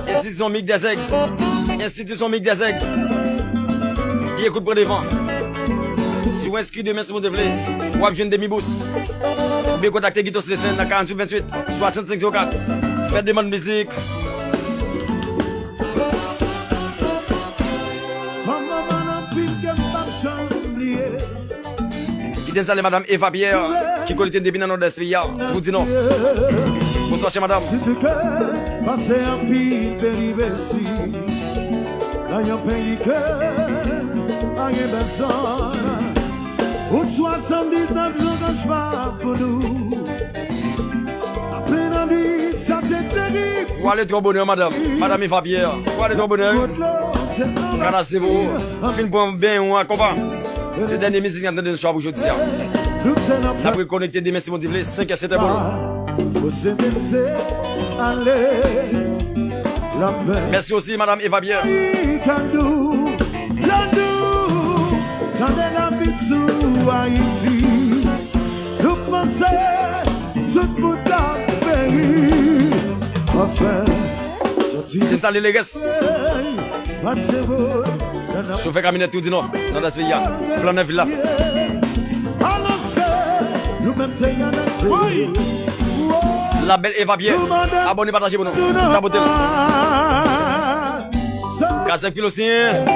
Enstitisyon Mig Dèzèg. Enstitisyon Mig Dèzèg. Pye kout pran devan. Si w enskri demen, si Bondye vle, w ap jwenn demi bous. Oubyen kontakte Guitos Lessin nan karanntuit venntuit swasannsenk zewo kat. Fè demann mizik. Sa manman anpil ke m p ap janm bliye. Kite m salye madanm Eva Pierre, ki konekte n depi nan Nòdès peyi a, Trou di Nò. Bonswa, chè madanm. Si tou kè pase anpil peripesi nan yon peyi ke pa gen pèsòn, ou swasanndis nan zon kòchma pou nou. Apre nan lit, sa te terib. Ou ale twò bonè, madanm. Madanm Eva Pierre, ou ale twò bonè. Kanasevo, fin pran beny ou a, konpa. Se dènye mizik n ap tande nan chwa pou jodi a. N ap rekonekte demen, si Bondye vle, senk è, sèt è pou nou. Mèsi osi, madanm Eva Pierre. Tande lapli sou Ayiti. Nou panse tout moun ap peri. Anfen, soti. N salye Leres. Chofè kamyonèt Trou di Nò, nan Nòdès peyi a. Flannè vil la. Alòske nou menm se yon nèg serye. La belle Eva Pierre. Abòne, pataje pou nou. Tapote l. Kazèk Filosyen.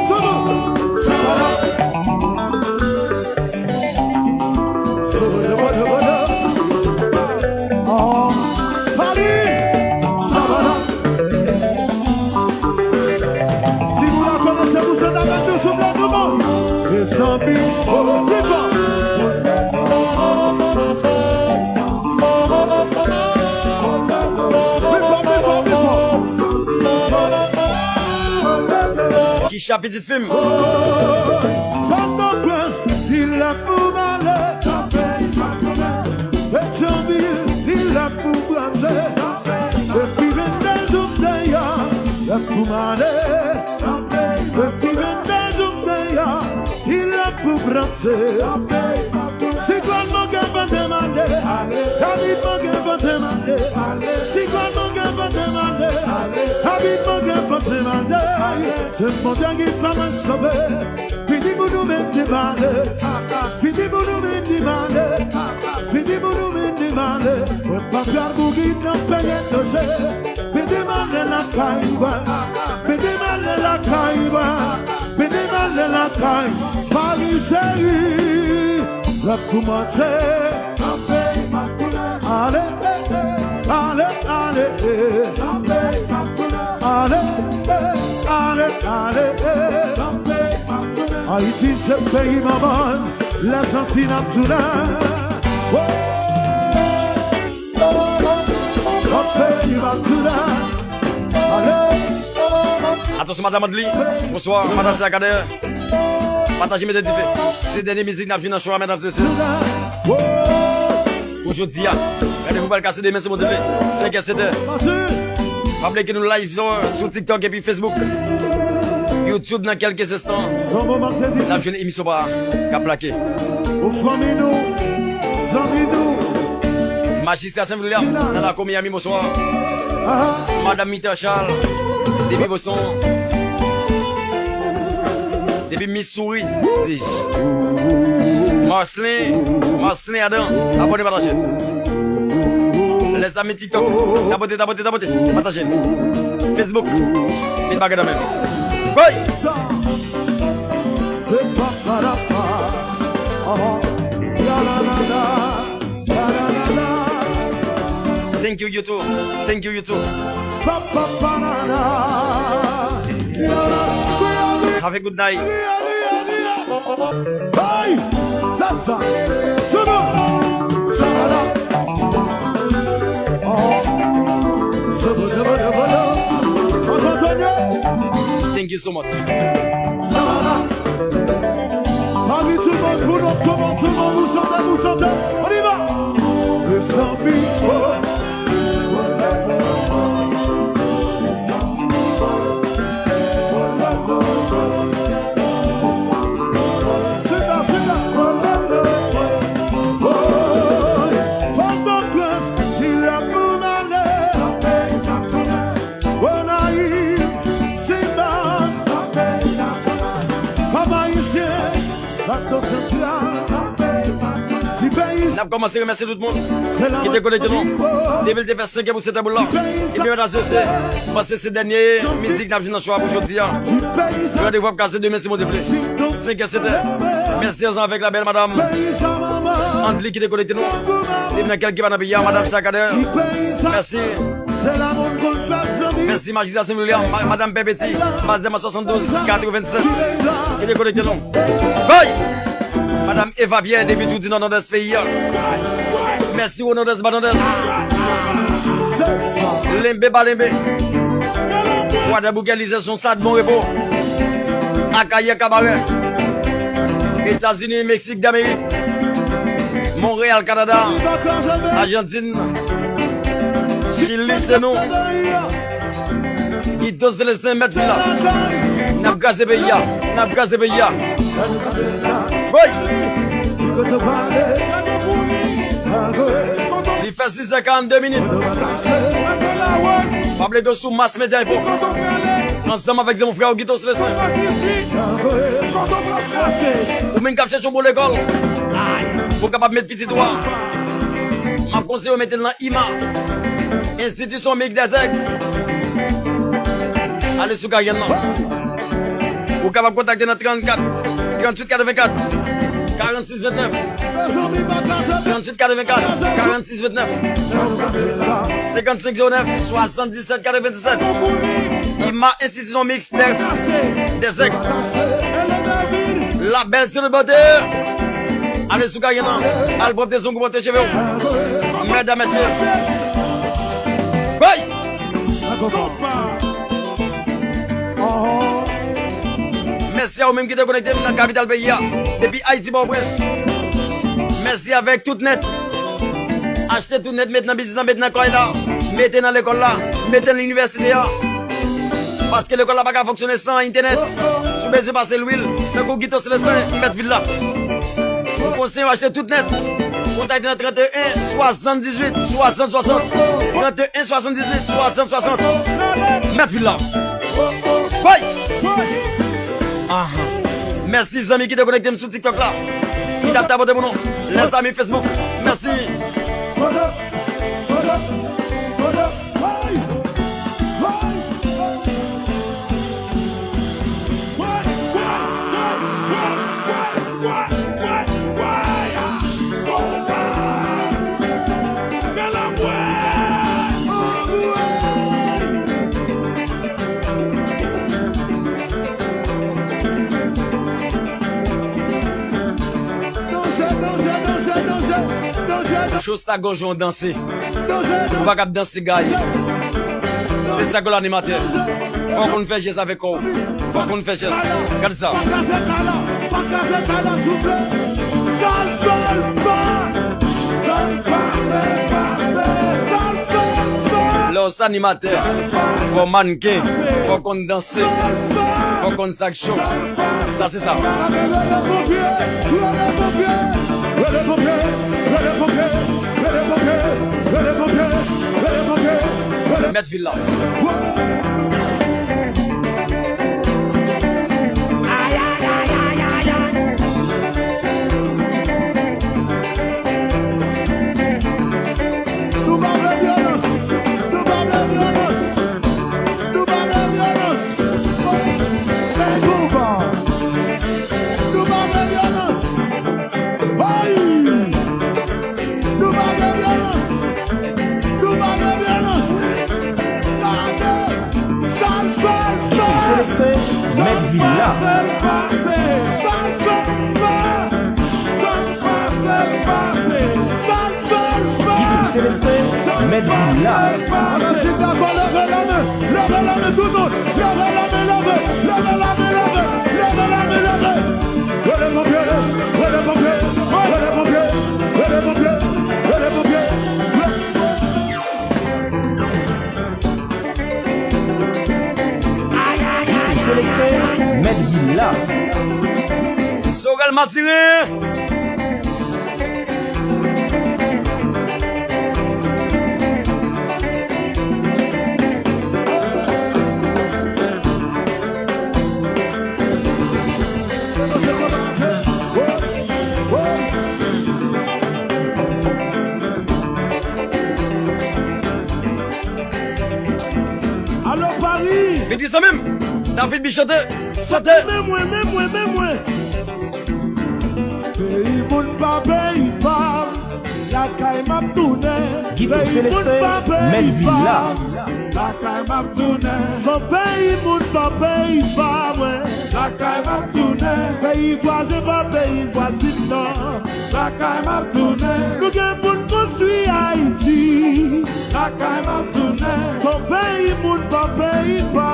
Si vous la connaissez, vous êtes avec nous, souple tout le monde. Mezanmi, oh, pli fò. Pli fò, pli fò, pli fò. Kicha pitit fi m. Pòtoprens, li la pou m ale. Petyonvil, li la pou m brase. Epi venndez ou deyò, la pou m ale. Epi venndez ou deyò, li la pou m brase. Siklòn Morgan pote m ale. David Morgan pote m ale. Siklòn Morgan pote m ale. David Morgan pote m ale. Se Bondye ki fè mwen sove. Fini pou nou menm di m ale. Fini pou nou menm di m ale. Fini pou nou menm di m ale. Mwen pa pral mouri nan peyi etranje. Mete m ale lakay mwen. Mete m ale lakay mwen. Mete m ale lakay. Paris chérie, lè pou manje. Ale, ale, ale. Ale, ale, ale. Ayiti se peyi manman, Lèzanti n ap tounen. Oh! Atansyon, madanm Andly. Bonswa, madanm Sakader. Pataje, mete dife. Se dènye mizik n ap jwe nan show a, medam, mesye. Pou jodi a. Randevou pral kase demen, si Bondye vle. Senk è, sèt è. Pa bliye ke nou live sou, sou TikTok epi Facebook. YouTube nan kèlke zenstan. N ap jwenn emisyon pa k ap plake. Majistra Saint William, nan lakou Miami, bonswa. Madanm Mita Charles, depi Boston. Depi Missouri, di j. Marcelin, Marcelin Adam, abòne, pataje. Lèzanmi TikTok, tapote, tapote, tapote, pataje. Facebook, met bagay nan men. Woy! Thank you, YouTube. Thank you, YouTube. Have a good night. Hey! Zaza! Saba! Saba! Oh! Saba, saba, saba, saba! Thank you so much. Saba! Mami, tout le monde, tout le monde, tout le monde, tout le monde, vous chantez, vous chantez. On y va. Mezanmi, oh. Sit down, sit down. N ap kòmanse remèsye tout moun ki te konekte nou. Depi l te fè senk è pou sèt è boul la. Ebyen, medam e mesye, paske se dènye mizik n ap jwenn nan cho a pou jodi a. Randevou ap kase demen si Bondye vle. Senk è, sèt è. Mèsi ansanm avèk la bèl madam Andly ki te konekte nou. Depi nan kèlke pa nan peyi a, madam Chakader. Mèsi. Mèsi, Majistra Saint William, ma- Madam Pèpeti, Mazdema swasanndouz katrevennsèt. Ki te konekte nou. Bay! Madam Eva Pierre, depi Toudi nan Nòdès peyi a. Mèsi, Ronaldès Banandès. Lenbe ba lenbe. Gwadabouke Lizè, se yon sad bon repo. Akayè Kabarè. Etazini, Meksik Damerik. Monreyal, Kanada. Ajantin. Chili, se nou. Guito Celestin, mèt vil la. N ap kraze peyi a. N ap kraze peyi a. Woy! Li fè sis è karannde minit. Pa bliye sou Mass Media Info. Ansanm avèk zanmi frè w Guito Celestin. Ou menm k ap chèche yon bon lekòl pou w kapab met pitit ou a, m ap konseye w mete l nan IMA, Enstitisyon Mix Dèzèg. Ale sou Gayenn nan. Ou kapab kontakte nan trannkat, tranntuit katrevenkat, karannsis vennèf. Tranntuit katrevenkat, karannsis vennèf. Senkannsenk zewo nèf, swasanndisèt katrevenndisèt. IMA, Enstitisyon Mix Dèzèg. La belle célibataire. Ale sou Gayenn nan. Al pwòpte zong ou, pwòpte cheve w. Medam, mesye. Woy! Mèsi a ou menm ki te konekte m nan kapital peyi a, depi Ayiti, Pòtoprens. Mèsi avèk tout nèt. Achte tout nèt, met nan biznis la, met nan kay la, mete nan lekòl la, mete nan inivèsite a. Paske lekòl la pa ka fonksyone san entènèt. Si w bezwen pase lwil, tankou Guito Celestin, mèt vil la. Ou konseye w achte tout nèt. Kontakte nan trannteyen swasanndizuit swasant swasant. Trannteyen swasanndizuit swasant swasant. Mèt vil la. Woy! Aha. Mèsi zanmi ki te konekte m sou TikTok la. Ki t ap tapote pou nou. Lèzanmi Facebook. Mèsi. Cho sa gòj ou danse. Ou pa kab danse gaye. Se sa k rele animatè. Fò w konn fè jès avèk kò w. Fò w konn fè jès. Gade sa. Lè w se animatè, fò w mannken, fò w konn danse, fò w konn sa k cho. Sa se sa. Mèt vil la. Nou pa vle vyolans. Nou pa vle vyolans. Nou pa vle vyolans. Hey, Bouba. Nou pa vle vyolans. Hey! Nou pa vle vyolans. Nou pa vle vyolans. Gade sa l fè, l fè. Celestin, mèt vil la. Sa l fè, l fè. Sa l fè, l fè. Sa l fè, l fè. Guito Celestin, mèt vil la. Ann, si dakò, leve lamen, leve lamen tout moun, leve lamen, leve, leve lamen, leve, leve lamen, leve. Rele ponpye, rele ponpye, rele ponpye, rele ponpye, rele ponpye. Guito Celestin, mèt vil la. Sorel Mathurin. Ki sa menm? David B chante, chante. Men mwen, men mwen, men mwen. Peyi moun pa peyi pa m, lakay m ap tounen. Gito Peyi moun Celestin, pa peyi mèt vil pa la. M, lakay m ap tounen. Son peyi moun pa peyi pa mwen, lakay m ap tounen. Peyi vwazen pa peyi vwazen non. Lakay m ap tounen. Nou gen moun konstwi Ayiti. Lakay m ap tounen. Son peyi moun pa peyi pa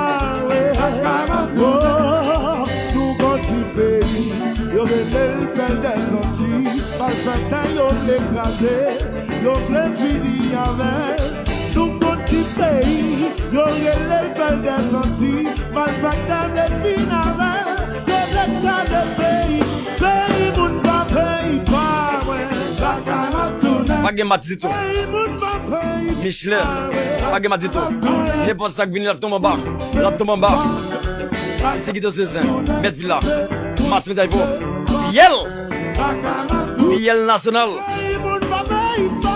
we. Lakay m ap tounen. Oh, nou gon ti peyi, yo rele l pèl dèzanti. Malfektè yo vle kraze, yo vle fini avè l. Nou gon ti peyi, yo rele l pèl dèzanti. Malfektè vle fin avè l, yo vle kraze peyi. Peyi moun pa peyi pa mwen. Lakay m ap tounen. Pa gen match ditou. Peyi moun pa peyi Michelin, pa gen match ditou. Nenpòt sa k vini, l ap tonbe anba. L ap tonbe anba. Se Gito Celestin, mèt vil la. Mas medal pou Piyèl. Piyèl nasyonal. Peyi moun pa peyi pa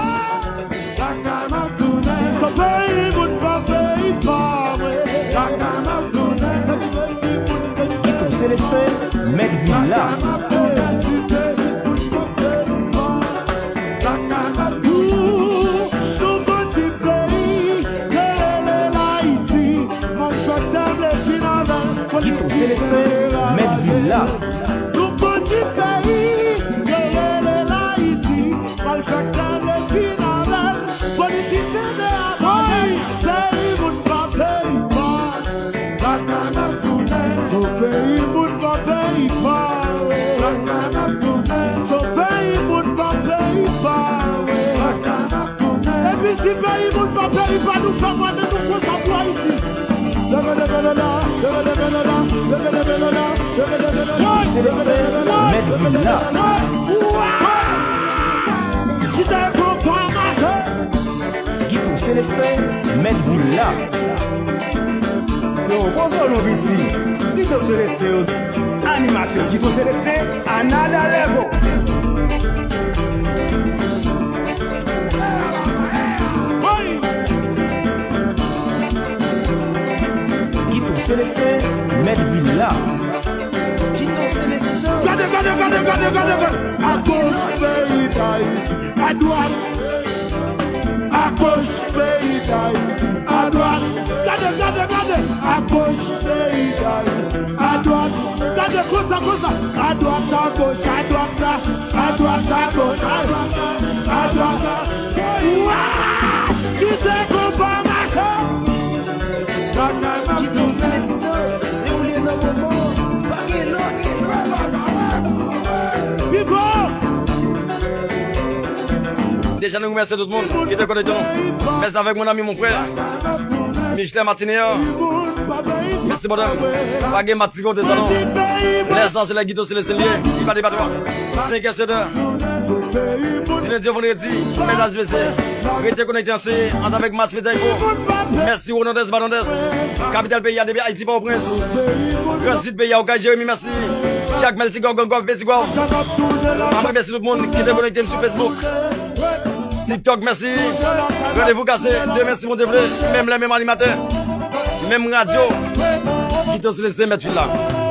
Gito Celestin, mèt vil la. Gito Celestin, mèt vil la. Nou pran ti peyi, yo rele l Ayiti. Malfektè vle fin avè l. Politisyen vle abandone. Peyi moun pa peyi pa. Son peyi moun pa peyi pa. Son peyi moun pa peyi pa. Epi si peyi moun pa peyi pa nou fè mwannen nou konsa pou Ayiti. Gito Celestin, mèt vil la. Kite konpa mache. Gito Celestin, mèt vil la. Yo, poze w non piti. Gito Celestin, yo. Animatè Gito Celestin, another level. Gito Celestin, mèt vil la. Gito Celestin. Gade, gade, gade, gade, gade, gade. Agoch peyi Dayiti, adwat. Agoch peyi Dayiti, adwat. Gade, gade, gade. Agoch peyi Dayiti, adwat. Gade konsa, konsa. Adwat, agoch, adwat, a, adwat, agoch, adwat, a, adwat, a. Wa! Kite konpa mache. Gito Celestin, se ou li ye nan moman. Pa gen lòt. Vivo! Deja nou remèsye tout moun ki te konekte nou. Mèsi avèk mon ami, mon frè Michelet Martinier. Mèsi, brother. Pa gen match ki konte sa non. Lè sa se lè Gito Celestin li ye. Li pa de patwa. Senk è, sèt è. Di lendi o vandredi, medam e mesye, rete konekte ansanm avèk Mas Medya Info. Mèsi Ronaldès Banandès, kapital peyi a depi Ayiti, Pòtoprens. Gran Sid peyi a, Okay, Jeremi, mèsi. Jakmèl, Ti Gòv, Gran Gòv, Peti Gòv. M ap remèsye tout moun ki te konekte m sou Facebook, TikTok, mèsi. Randevou kase demen si Bondye vle, menm lè, menm animatè, menm radyo. Gito Celestin mèt vil la.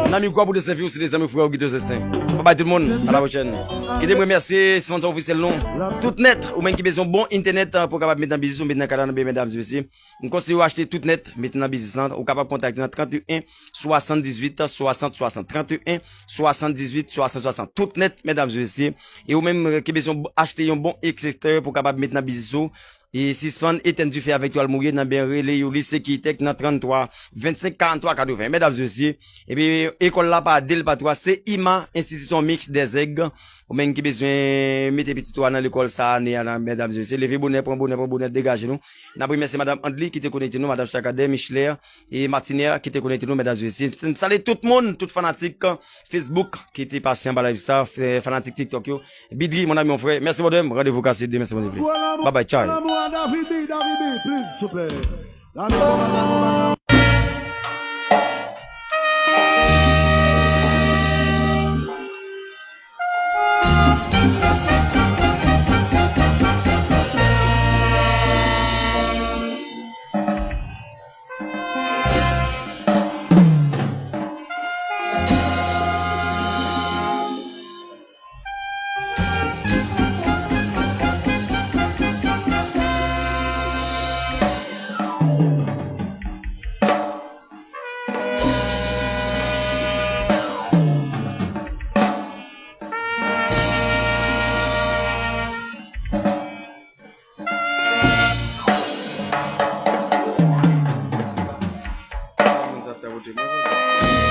Nan mikwo a pou de sèvi w, se te zanmi w, frè w Gito Celestin. Babay tout moun, a la pwochèn. Kite m remèsye sponsor ofisyèl nou, Tout Nèt, ou menm ki bezwen bon entènèt pou w kapab met nan biznis ou, met nan kay la, nan men medam e mesye. M konseye w achte Tout Nèt, mete nan biznis lan. Ou kapab kontakte nan trannteyen swasanndizuit swasant swasant, trannteyen swasanndizuit swasant swasant. Tout Nèt, medam e mesye. E ou menm ki bezwen achte yon bon ekstèktè pou w kapab met nan biznis ou, e sispann etenn dife avèk twal mouye nan ben, rele Youli Sekirtèk nan tranntwa vennsenk karanntwa katreven. Medam e mesye, epi ekòl la pa de, l pa twa, se IMA, Institution Mixte des Aigles. Ou menm ki bezwen mete pitit ou a nan lekòl sa ane a la, medam e mesye, leve bonè, pran bonè, pran bonè, degaje nou. N ap remèsye madanm Andly ki te konekte nou, madanm Chakadè, Michelet, e Martinier ki te konekte nou, medam e mesye. N salye tout moun, tout fanatik Facebook ki te pase anba live sa, fanatik TikTok yo. Bidri, mon ami, mon frè, mèsi, brother. Randevou kase demen si Bondye vle. Bye bye, ciao. Sa pote mwen konsa.